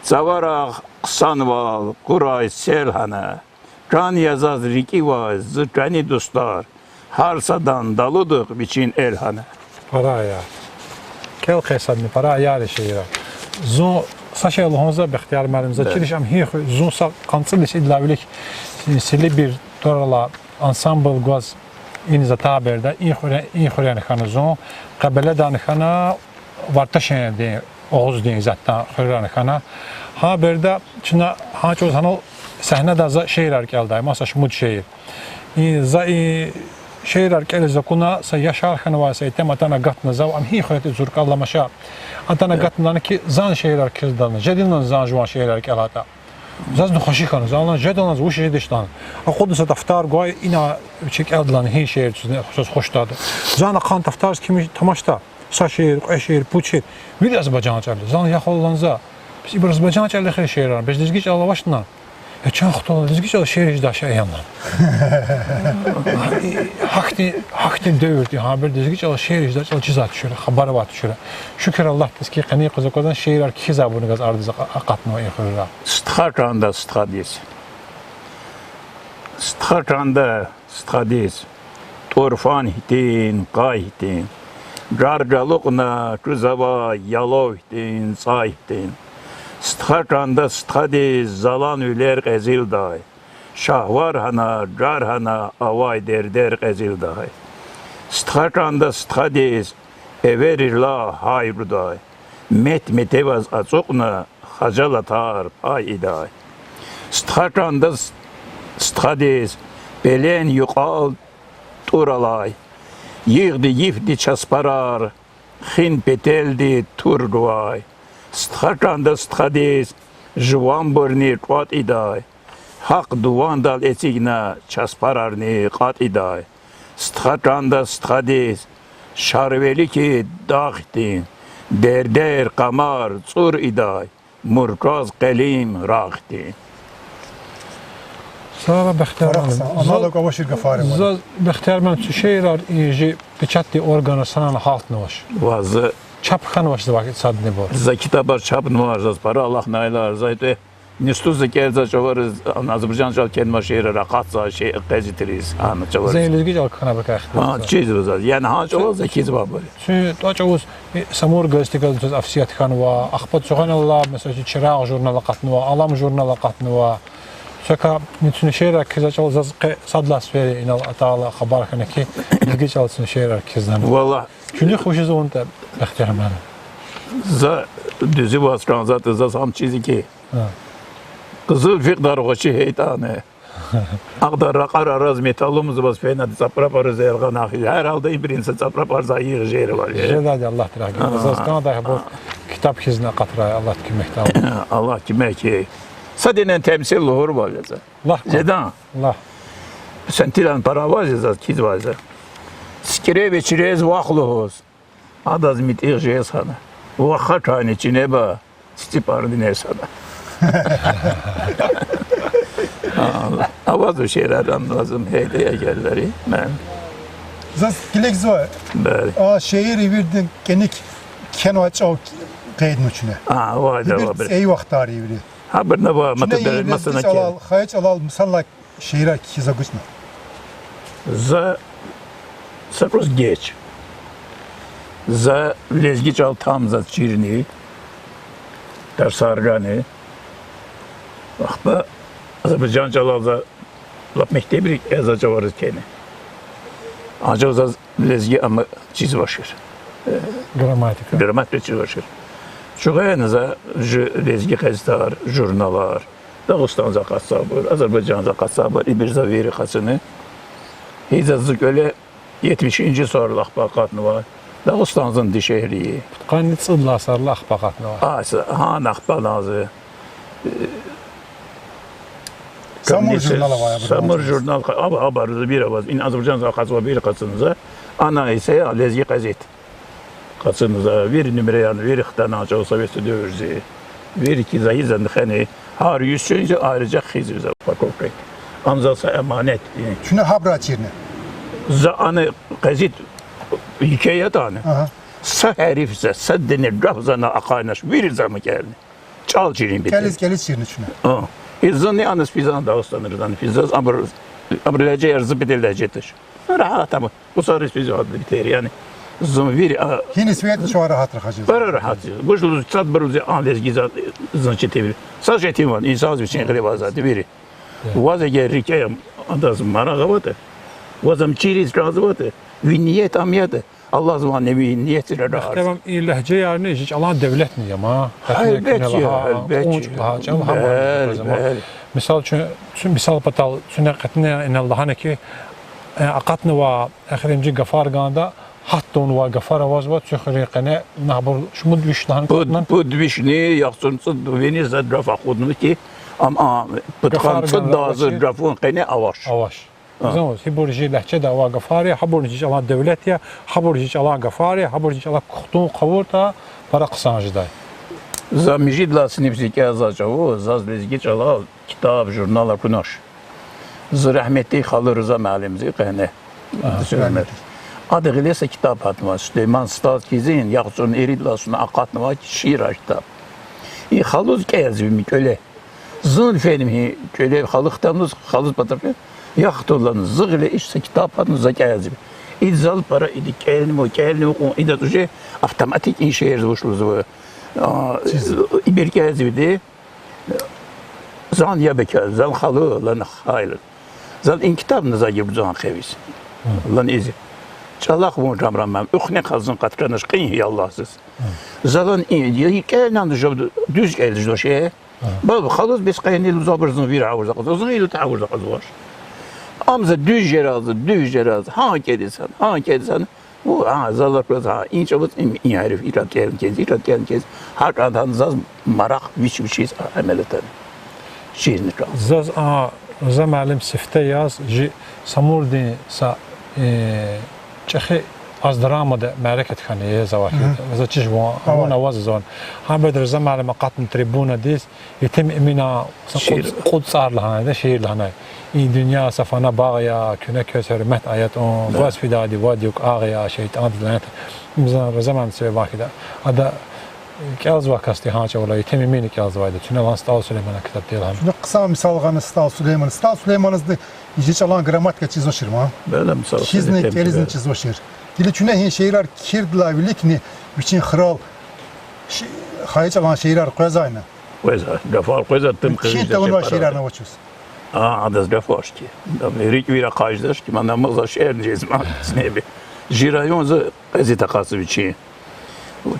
цаварахъ хъсанвал къурай сел хьана. Кран я заз рикӀивай зи кӀани дустар гьар садан далудихъ вичин эл хьана. Пара ая. КӀел хъийиз садни, пара аяр я шиирар. Зун са шей лугьун за, Бахтияр муаллим, за чириз ам гьи хуьр, зун са къанни цӀуд йис идалай вилик Селибир тӀвар алай ансамбль гваз иниз атайберда, и хуьре-, и хуьрени хьана зун, Къебеледани хьана, Варташендин, Огъуздин исятда хуьрерани хьана. Гьа береда чна гьа чӀавуз гьанал сегьнедай за шиирар кӀелдай, маса шумуд шиир. И за и Шиирар кӀелиз акуна, са яшар хьанвай са итим атана агатна зав, ам гьи хуьрет зур кӀелдамаша. Атана агатна лагьана ки, зан шиирар кхьиз лагьана, жедин лагьана зан жуван шиирар кӀелайтӀа. Зазни хвеши хьана, зан лагьана, жеда лагьана, вуч жедиш лагьана. Акъудна са дафтар гвай, ина вичи кӀелда лагьана, гьи шиир куьне хуьз хуш тада. Зан ахъайна дафтарзиз кими тамашда. Са шиир, кьве шиир, пуд шиир. Вири азербайжан чӀалал. Зан лагьана, я хва лагьана за, бес ибур азербайжан чӀалал я шиирар, бес лезги чӀалал авач лагьана. Я чан хтул, лезги чӀалал шиир жедай шей я лагьана. Гьахьтин, гьахьтин девирда гьабур лезги чӀалал шиир жедай чӀал чизвай тушир, хабар авай тушир. Шукур Аллагьдиз ки, къенин къуз аквазва, шиирар кхьизвайбур газ ардиз акъатнава и хуьрера. Стха чанда стхадиз. Стха чанда стхадиз. ТӀурфан хьтин, къай хьтин. Жар жалукьна жузавай ялав хьтин, цӀай хьтин. Стха чанда стхадиз залан вилер кьезилдай. Шагьвар гьана, жар гьана авай дердер кьезилдай. Стха чанда стхадиз эверрилай гьай рудай. Мет-метеваз ацукьна хажалатар пай ийидай. Стха чанда стхадиз пелен юкьвал тӀур алай. Йигъди-йифди часпарар хин петелди тур гвай. Стха чанда стхадиз жуванбурни кӀватӀ ийидай. Гьахъ дувандал эцигна часпарарни кьатӀ ийидай. Стха чанда стхадиз Шарвилики дагъ хьтин, дердер, къамар цӀур ийидай, мурказ къелим рагъ хьтин. Сара Бехтияр муаллим. Заз, Бехтияр муаллим, цуь шиирар и жи печатный органра санана гьалтнавач. Ва за чап хьанвач завай садни бур. За китабар чапнавай, заз пара алахънайлар, за итӀе институтда кӀелзавай чӀавариз, азербайжан чӀал кхьенвай шиирар акъатзавай шей къезитриз, ана чӀавариз. За лезги чӀал кхьенвай кьван хьтин. Гьа, чизва заз. Яни гьа чӀавал за кхьизвайбур я. Цуь тӀвар чӀавуз, э, Самур газетдиз заз авсият хьанва, ахпа цугъанал ала, месела, чи Чирагъ журнал акъатнава, Алам журнал акъатнава. Са кьве цуьнин шиирар кхьизвай чӀал заз къе сад лагьай сефер инал атайла хабар хьана ки, лезги чӀалал цуьнин шиирар кхьизва. Валлагь. Чуьнуьхъ вучиз авунатӀа, Бехтияр муаллим? За дуьз ваз кӀанзаватӀа, заз гьам чиз я ки, къизил фикьдар гъвечӀи хьайитӀани, акьван ракьар араз металлумзаваз фена, цӀапӀрапӀариз яргъана хьи, гьар гьалда ибурун са цӀапӀрапӀар за йигъ жезвайди я. Жедайди, Аллагьди рагьметдиз. Заз кӀандай гьабур китаб хьизна акъатрай, Аллагьди куьмекда. Аллагьди куьмек хьуй. Садинин темсил лугьурвал я за. Лагь. Жедан. Лагь. Сентилан пара аваз я заз кхьизвай за. ЦикӀре вечирез вахъ лугьуз, адаз митӀигъ жез хьана. Вахъа кайни чинеба, циципарни нез хьана. Авазва шиирар, ам лазим хьайитӀа эгер лари, мен. Заз килигзава. Бери. А шиир ивирдин кӀаник кхьенвай чӀав къейднава чуьне. А, вай да, ибур вай бери. ЦӀийи вахтар иври. Гьабурни ава, чуьне мата бери, ивирдин маса на ки. ЧӀалал, хайи чӀалал мисал алай шиирар кхьиз агучӀна. За са кӀус геж. За лезги чӀал там заз чирна, тарсар гана. Ахпа азербайжан чӀалал за лап мектебрик кӀелзавай чӀавариз кхьена. Анжах заз лезги ам чизвачир. Грамматика. Грамматика чизвачир. Чугъайна за жу-, лезги газетар, журналар, Дагъустандиз акъатзавайбур, Азербайжандиз акъатзавайбур, ибур за вири акъатна. Гьи заз зи кӀвале етмишинжи йисарилай ахпа акъатнавай. Дагъустандин дишегьли. Пудкъанни цӀуд лагьай йисарилай ахпа акъатнавай. А, са-, гьа, ахпа лагьай. Самур журнал авай абур. Самур журнал, а, абур за вири аваз, ина Азербайжандиз акъатзавай вири акъатна за. Ана иса я лезги газет. Акъатна за вири нумраярни, вири хтана чӀал советский девирдин. Вири кхьизва, гьи зани хьана, гьар йис чуьнзи айрыча хизва за паковкайди. Ам за са аманат я. Чуьне гьабурай чирна. За ана газет еке ятӀани. Агьа. Са гьариф за, са дана гаф зани ахъайнач, вири за ам кӀелна. ЧӀал чирун патал. КӀелиз, кӀелиз чирна чуьне. А. И зани аназ физан Дагъустандиз физан, физаз абур, абур легьжеяр зи патал легьжедач. Рагьат ам, усариз физвайди битер, яни. Зун вири, а. Гьиниз фейитӀа чун рагьат рахаз жезва. Пара рагьат я. Гуж лугьуз, садбуруз а лезги за, значит, теври. Са жетим ван, инсанза вичин гъиле ваза теври. Ваз эгер рикӀе ам, адаз марагъ аватӀа, ваз ам чириз кӀанзаватӀа, ви ният ам ятӀа, Аллагьза ван ви ниятзира рагьар. Бехтевам, и легьжеярни жи чӀалан девлетни я ман. Гьелбет я, гьелбет я. КьунчӀ лагьай чӀал гьам я. Бели, бели. Мисал, чун, чун мисал патал, чуьне кьетӀен ина лагьана ки, Э, акъатнава эхиримжи гафар ганда, гьатта авунвай гафар авазва, цуьхуьруьн къене, на гьабур шумуд виш лагьана акъатна? Пуд, пуд вишни яхцӀурни цӀуд вини за гаф акъуднава хьи, ам, а, пудкъанни цӀуд лагьай гафун къене авач. Авач. Зун, гьибур жи легьчеда авай гафар я, гьабурни жи чӀалан девлет я, гьабур жи чӀалан гафар я, гьабур жи чӀалан кухтун хъувуртӀа, пара хъсан жедай. За муьжуьд лагьай синифдиз кӀелзавай чӀавуз, заз лезги чӀалал ктаб, журнал акунач. Зи рагьметдин хала Руза муаллимди къене. Ада гъиле са ктаб гьатнавай, Сулейман Сталкизин, яхцӀурни ирид лагьай йисуз акъатнавай шиирар ктаб. И халуз кӀелзавай кӀвале. Зун феним гьи кӀвале, халу хтанваз, халуз патарф, яхтулан зи гъиле иш са ктаб гьатна, за кӀелзава. Ида зал пара, ида кӀелнава, кӀелнава кьван, ида уже автоматик и шиир вуч лугьузва, ибур кӀелзавайди. Зун яб акьазва, зун халу лана хайила. Зун и ктабни за гибурзан хъийиз. Лана изи. ЧӀалахъ вун рамрамам, уьхни хазун къатканач кьин яллагьзиз. За лана и, и кӀелнани жаваб дуьз кӀелиз жеда ши. Баба, халуз бес къени лугьузва, абур зун вири гъавурда акьазва, зун илута гъавурда акьазвач. Ам за дуьз жераз, дуьз жераз, гьа кӀелиз хьана, гьа кӀелиз хьана. Ву, а, залар кваз, гьа, и чӀавуз им, и гьариф икӀ кӀелна кӀелиз, икӀ кӀелна кӀелиз, гьакӀ гьатна заз маракь вич-вичиз, а, амалатна. Чизни кӀан. Заз, а, за муаллим сифте яз жи Самурдин са, э, чӀехи аз драмада мярекат хьана я завай хьи. За чиж ван, ван аваз зун. Гьабур Руза муаллим акъатна трибунадиз, Етим Эминан са кьуд, кьуд цӀар лагьанай, шиир лагьанай. И дуьнья са фана багъ я, куьне квез гьуьрмет ая тӀун, гваз фидайди вад юкӀ агъ я, шейтӀандиз лянет. Им за, за ман сиве вахида. Ада кӀелзавай касди гьа чӀавалай, Етим Эмини кӀелзавайди, чуьне лагьана СтӀал Сулейманан ктаб тир лагьана. Чуьне хъсан мисал гъана СтӀал Сулейман. СтӀал Сулейманди жи чӀалан грамматика чизвачир ман. Чизни, кӀелизни чизвачир. Гила чуьне гьи шиирар кхьирдалай виликни вичин хурал хайи чӀалан шиирар къвезвайни? Къвезва, гафар къвезва, тим къвезвай шиирар авачиз. А, адаз гаф авач хьи. РикӀ вири ахъа жедач хьи, ман амукьзавай шиирни жезмай, снеби. Жи районза къвезвай такъас вичин.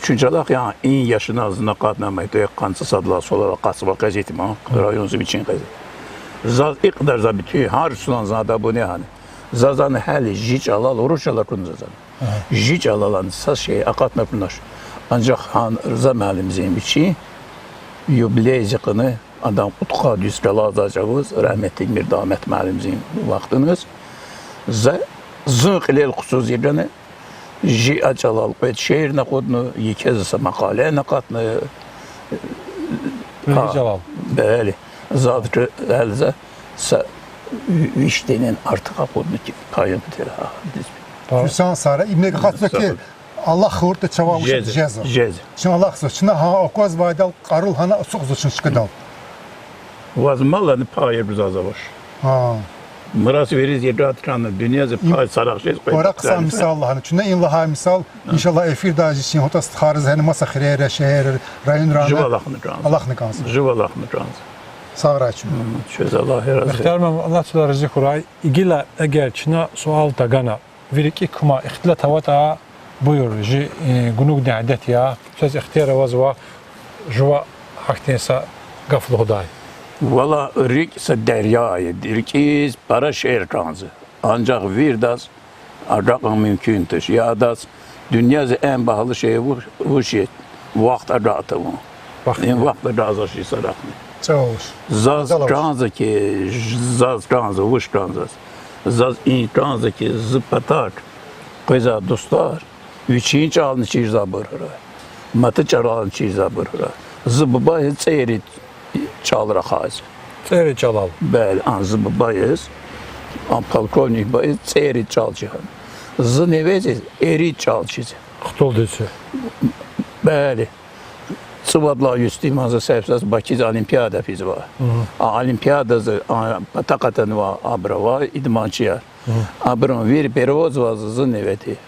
Чун чалахъ я, и яшна зун акъатна, ма итӀа къанни цӀусад лагьай йисуз акъатзава, къвезвай тир ман, районза вичин къвезвай. Заз икьдар за битуьн, гьар йисуз зун ада абуне гьана. Заз ана гьеле жи чӀалал, урус чӀалал акуна заз ана. Жи чӀалал ана са шей акъатна акунач. Анжах гьа Руза муаллимдин вичин юбилейдиз кьуна, адан кьудкъад йис галаз жаваз, рагьметдик Мирдамет муаллимдин вахтуниз, за зун кьилел хъуцуз ягъана, жи а чӀалал кьвед шиирни акъудна, еке за са макъалани акъатна. Бели, заз гьеле за са виш тӀварунин артух акъудна хьи, пайин патал гьа диз. Гьуьсен сара, имек гьатзава хьи, алахъ хьуртӀа чавай вуч жезва. Чна алахъзава, чна гьа аквазвайдал кьару лагьана ацукьзава чна чкадал. Ваз малани пайи гузвайди авач. Мирас вириз ирад хьана, дуьньяда пай царах жез къведа. Пара хъсан мисал лагьана. Чна и лагьай мисал, иншаллагь, эфирда жи чин гьатӀа стхайриз, гьена маса хуьрера, шегьерра, районра алахъна кӀанзава. Жува алахъна кӀанзава. Сагърай чун. Чвез Аллагь рази. Мухтарим, Аллагь чалай рази хьурай. Гила эгер чна суал тагана, ви рикӀик кума ихтилат аватӀа, буюр, жи, э, гунугдин адет я, квез ихтияр авазва жува гьахьтин са гаф лугьудай. Валлагь, рикӀ са деря я, рикӀиз пара шей кӀанзава. Анжах виридаз агакьун мумкин туш. Я адаз дуьньяза эн багьалу шей ву-, вуч я, вахт агакь тавун. Им вахт агакьзавач и сарахъни. Заз кӀанзава хьи, заз кӀанзава, вуч кӀанзава заз. Заз и кӀанзава хьи, зи патак къвезвай дустар вичин чӀални чирзавайбур хьурай, маса чӀаларни чирзавайбур хьурай. Зи бубайиз цӀерид чӀал рахазва. ЦӀерид чӀалал? Бели, а зи бубайиз, а полковник бубайиз цӀерид чӀал чир хьана. Зи неведиз ирид чӀал чизва. Хтулдиз. Бели. ЦӀувад лагьай йисуз ман зи сеф заз Бакиз олимпиада физва. А олимпиадаз, а, патахъ атанвай абур авай идманчияр. Абурун вири переводзаваз зи неведи.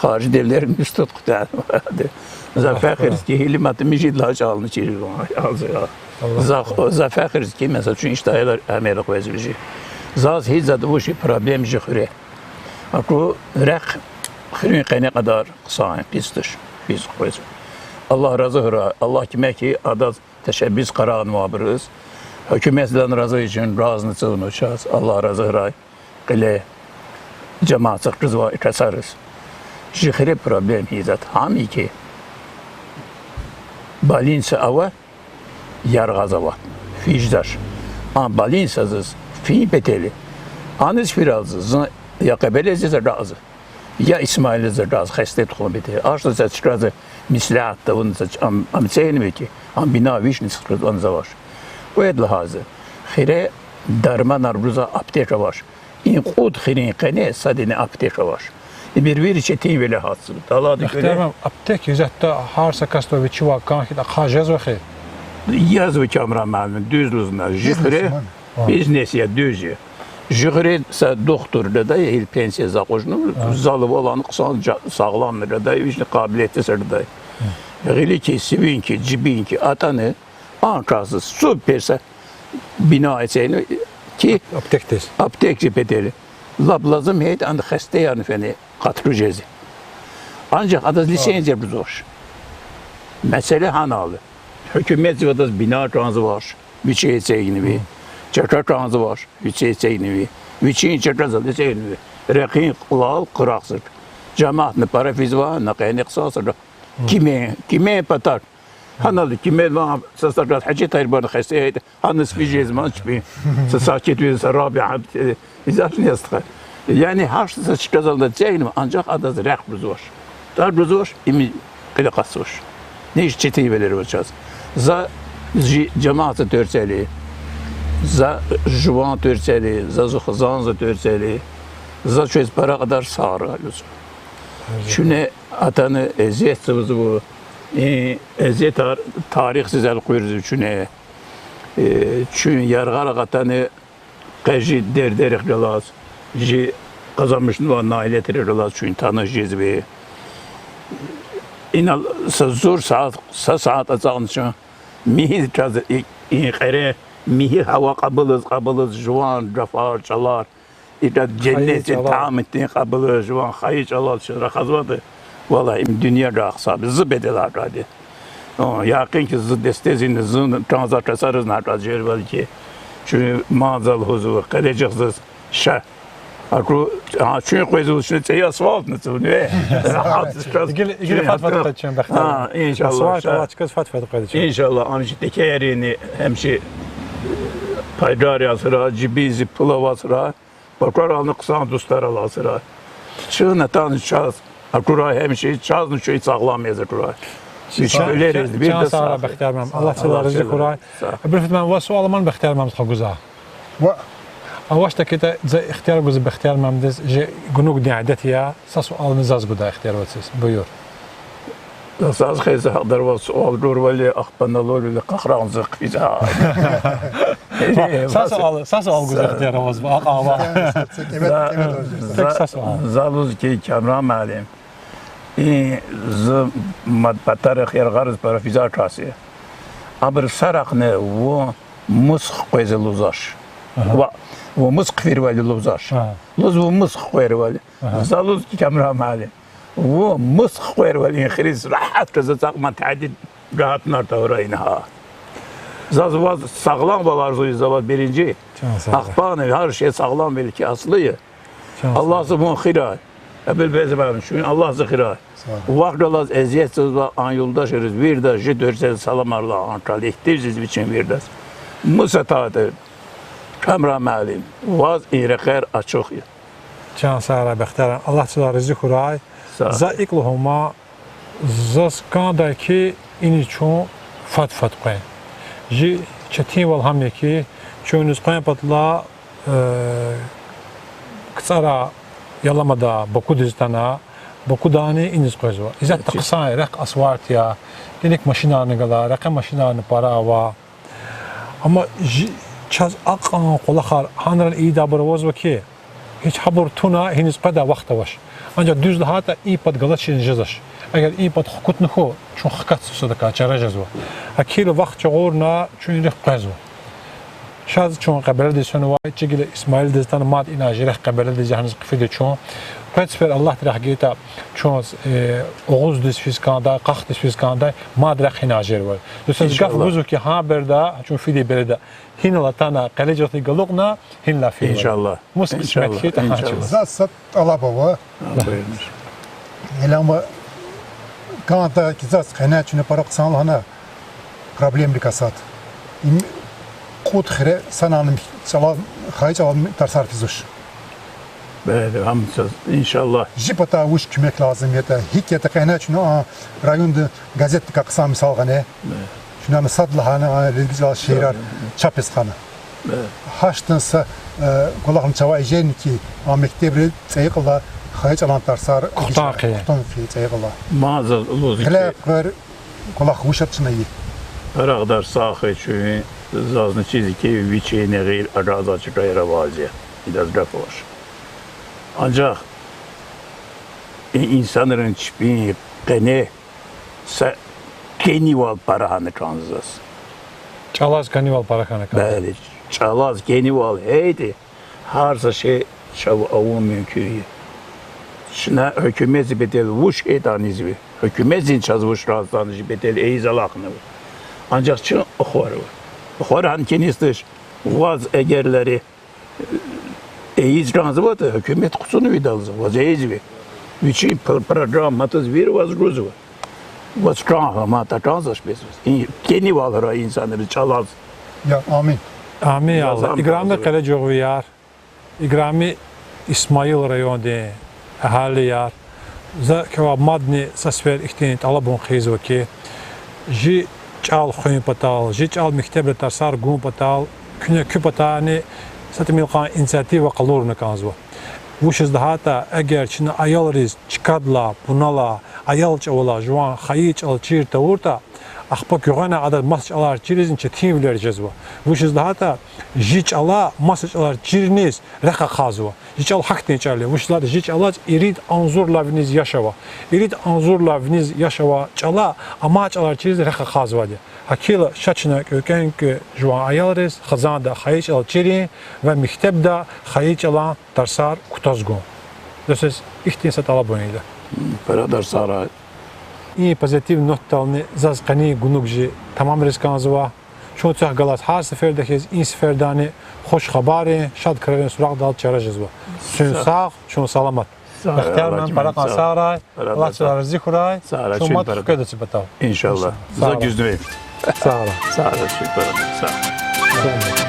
Харждевлер институт куьтягьнавайди. За фехириз хьи, гьилмет муьжуьд лагьай чӀални чирзава. За, за фехириз хьи, месела, чун иштайла амел къвезва жи. Заз гьи зад вуч я проблем жи хуьре. Аку рехъ хуьруьн къене кьадар хъсан я, пис туш, пис къвезва. Аллагь рази хьурай, Аллагь куьмек хьи, адаз тешеббус къарагънавайбуруз. Гьукуматдани рази я, чун разни цавуна чаз, Аллагь рази хьурай. Кьиле жамаатдиз хъжезвай и касариз. Чи хуьре проблема гьи затӀ? Гьам я ки, больница ава, яргъаз аватна, физ жедач. А больницадиз фин патал, аниз фиралзи, зун я Къебеледиз атӀази, я Исмаилдиз атӀази хесте тухун патал. АчтӀа са чкадиз меслят тавуна, са ч-, ам, ам эцигнава ки, ам бина вишни сикьриз аниз авач. Кьвед лагьайди, хуьре дарманар гузвай аптека авач. И кьуд хуьруьн къене садани аптека авач. Ибур вири четинвиле гьатзава. Талай Бехтияр муаллим, аптека исятда гьар са касдиз вичивай кӀан хьайитӀа ахъа жезва хьи? Язва, Камран муаллим, дуьз лугьузва. Жи хуьре бизнес я, дуьз я. Жи хуьре са духтур жедай, гьил пенсияда акъудна, залвални хъсан, жа-, сагъламни жедай, вични къабилетдиз жедай. Гъилик, сивинки, жибинки атӀана, анкъаз суб перса бина эцигнава ки, аптекдиз, аптекдиз патал. Лап лазим хьайитӀа, ана хестеярни фена къатру жезва. Анжах адаз лицензия гузвач. Месэла гьанал я. Гьукуматди адаз бина кӀанзавач, вичи эцигнава. Чака кӀанзавач, вичи эцигнава. Вичин чакадал эцигнава. Рекьин кьулал къурагъзава. Жамаатни пара физва, на къене хъсан са жа-, кимел, кимел патак. Гьанал кимел ва са сагъ жез, Гьажи Тагьир бубани хесте хьайитӀа, гьаниз физ жезмач чпин. Са сагъ четвез, са раб я, э, изатни я стха. Яни гьар са чкадал эцигнава, анжах адаз рехъ гузвач. ТӀа гузвач, им кьил акъатзавач. Ниж четинвилер ава чаз. За жи жамаатдиз тӀварцелди, за жуван тӀварцелди, за зи хизандиз тӀварцелди, за квез пара кьадар сагърай лугьузва. Чуьне атана эзият гузва, и эзиятар тарихдиз элкъуьрзава чуьне. Э, чуьн яргъара атана къе жи дердерихъ галаз, жи къазанмишнавай наилетрихъ галаз чуьн таниш жезва. Инал са зур сят, са сят ацукьна чун, михьиз чаз и, и кьере, михьи гьава кьабулиз, кьабулиз, жуван гафар, чӀалар, итӀа женнетдин тӀям итим кьабулиз, жуван хайи чӀалал чун рахазватӀа, валлагь, им дуьньядал гьисабиз зи бедел гьакӀади. О, якъин ки, зи дестезни, зи кӀанзавай ксаризни гьакӀади жервал ки, чуьн мад за лугьузва, къележагъ заз ша. Аку, а, чуьн къвезва чна цӀийи асфальтни цавун, э. Гила, гила фад-фад къведа чун, Бехтияр. Гьа, иншаллагь, асфальт ша. Алачказ фад-фад къведа чун. Иншаллагь, ам чи текеярини, гьам чи пайгар ясра, жибиз пул авасра, пакарални хъсан дустар аласра. Чун атана чаз акурай, гьамиша чазни чуьн сагълам яз акурай. Чан сагърай, Бехтияр муаллим. Аллагьди ваз рази хьурай. Ибрагьим муаллим, ваз суал амани Бехтияр муаллимдихъ гуза? Ва- АвачтӀа хьайитӀа, за ихтияр гузва Бехтияр муаллимдиз, жи гунугдин адет я, са суални заз гудай ихтияр вациз. Буюр. Заз хьайитӀа, гьакӀ дарваз суал гурвали, ахпа налурвали къахран заз хъфизва. Са суал, са суал гуз ихтияр авазва, акьван. Тек са суал. За лугьуз хьи, Камран муаллим, и зи мад патарихъ яргъариз пара физвай кас я. Абуру сарахъни вун мус хквезва лугьузвач. Ва вун мус хъфирвал лугьузвач. Лугьуз вун мус хквезва. За лугьуз хьи, Камран муаллим, вун мус хквезва, и хуьруьз регьят жез, цӀакьман тадид гатнар тавурай ингье. Заз ваз сагъламвал арзуйзава биринжи. Ахпани гьар шей сагъламвал хьи аслу я. Аллагьди вун хийирай. Абулбекза муаллим, чуьн Аллагьди хийирай. Вахъ галаз эзият гузвай а юлдашриз виридаз жи тӀварцӀел саламар лагьана, коллективдиз, вичин виридаз. Мус атайтӀа, Камран муаллим, ваз и рекьер ачух я. Чан сагърай, Бехтияр, Аллагьди ваз рази хьурай. За икӀ лугьун ман, заз кӀандай хьи, иниз чун фад-фад къвен. Жи четинвал гьам я хьи, чун иниз къвен патал, э, КцӀара, Яламада Бакудиз атана, Бакудани иниз къвезва. Исятда хъсан я, рехъ асфальт я, гьаник машинарни гала, рекье машинарни пара ава. Амма жи-, чаз акьван кӀвалахар гьанрани ийидайбур авазва хьи, гьич гьабур туна гьиниз къведай вахт авач. Анжах дуьз лагьайтӀа, и пад галачиз жезвач. Эгер и пад хкудна хьуй, чун хкатзава, садакай чара жезва. ГьакӀ хьайила вахт жагъурна чун рехъ къвезва. Шаз чун Къебеладиз фенвай, чи гила Исмаилдиз атана мад ина жи рехъ Къебеладиз ягъниз хъфида чун. Къвез сефер Аллагьди рехъ гайитӀа, чун, э, Огъуздиз физ кӀандай, Къахдиз физ кӀандай, мад рехъ гьина жезвайвал. Дуьз гаф гузва хьи, гьа береда, чун фидай береда, гьинал атана, къележагъди галукьна, гьинал физвайвал. Иншаллагь. Мус кьисмет хьайитӀа гьа чӀавуз. Заз са тӀалаб ава. Гьа, буюр. Илама кӀанда ки заз къене чуьне пара хъсан лагьана проблемрикай сад. Им кьуд хире санани чӀала, хайи чӀалан тарсар физвач. Бели, гьам заз, иншаллагь. Жи патай вуч куьмек лазим ятӀа, гьикӀ ятӀа къене чуьне а районда газетдикай хъсан мисал гъане. Чуьне сад лагьана а лезги чӀалал шиирар чапиз хана. Гьахьтин са, э, кӀвалахни чавай жени ки, а мектебри цӀийи кьила хайи чӀалан тарсар кхтан хъи, кхтан хъи цӀийи кьила. Мад заз лугьуз ки, гъиле квер кӀвалах вуч ятӀа чна ийин. Парагъдар сагъ хьуй чун, зазни чиз ки вичини гъил ажагъзавай чкаяр аваз я. Идаз гаф авач. Анжах и инсанрин чпин къене са кӀанивал пара хьана кӀанзава заз. ЧӀалаз кӀанивал пара хьана кӀанда. Бели, чӀалаз кӀанивал гьейиди, гьар са шей чав авун мумкин я. Чна гьукуматдин патал вуч хьайитӀани ийизва. Гьукуматдин чаз вуч рази тӀани чи патал ийиз алахънава. Анжах чун ахварнава. Ахвар гьана кӀанизва туш, ваз эгер лери ийиз кӀанзаватӀа, гьукумат хъуцуна ви далзава, ваз ийизва. Вичин пр-, программа матаз вири ваз гузва. Ваз кӀан гьа мад такӀанзавач бес ваз. И кӀанивал гьарай инсанриз чӀалаз. Я, амин. Амин, я Аллагь. Играми къележагъвияр, играми Исмаил райондин агьалияр, за квевай мадни са сефер ихьтин тӀалабун хъийизва ки, жи чӀал хуьн патал, жи чӀал мектебра тарсар гун патал, куьне куь патани са тӀимил кьван инициатива къалурна кӀанзава. Вучиз лагьайтӀа, эгер чна аялриз чкадилай, пуналай, аял чӀавалай жуван хайи чӀал чир тавуртӀа, ахпа гуьгъуьна адаз маса чӀалар чиризни четинвилер жезва. Вучиз лагьайтӀа, жи чӀала маса чӀалар чирниз рехъ ахъайзава. Жи чӀал гьахьтин чӀал я. Вучиз лагьайтӀа жи чӀалаз ирид агъзурлай виниз яш ава. Ирид агъзурлай виниз яш авай чӀала амай чӀалар чириз рехъ ахъайзавайди я. ГьакӀ хьайила ша чна кӀвенкӀве жуван аялриз хизанда хайи чӀал чирин ва мектебда хайи чӀалан тарсар кутаз гун. Заз ихьтин са тӀалабун ийида. Пара тарсар. И позитив нотадални заз къенин гунуг жи тамамариз кӀанзава. Чун цвехъ галаз гьар сеферда хьиз, и сефердани хуш хабаррин, шад крарин суракьдал чара жезва. Чун сагъ, чун саламат. Ихтияр ман, пара кьван сагърай, Аллагь чаз рази хьурай. Чун мад хкведа ци патал. Иншаллагь. За гуьзни. Сагърай. Сагърай, чун пара. Сагърай.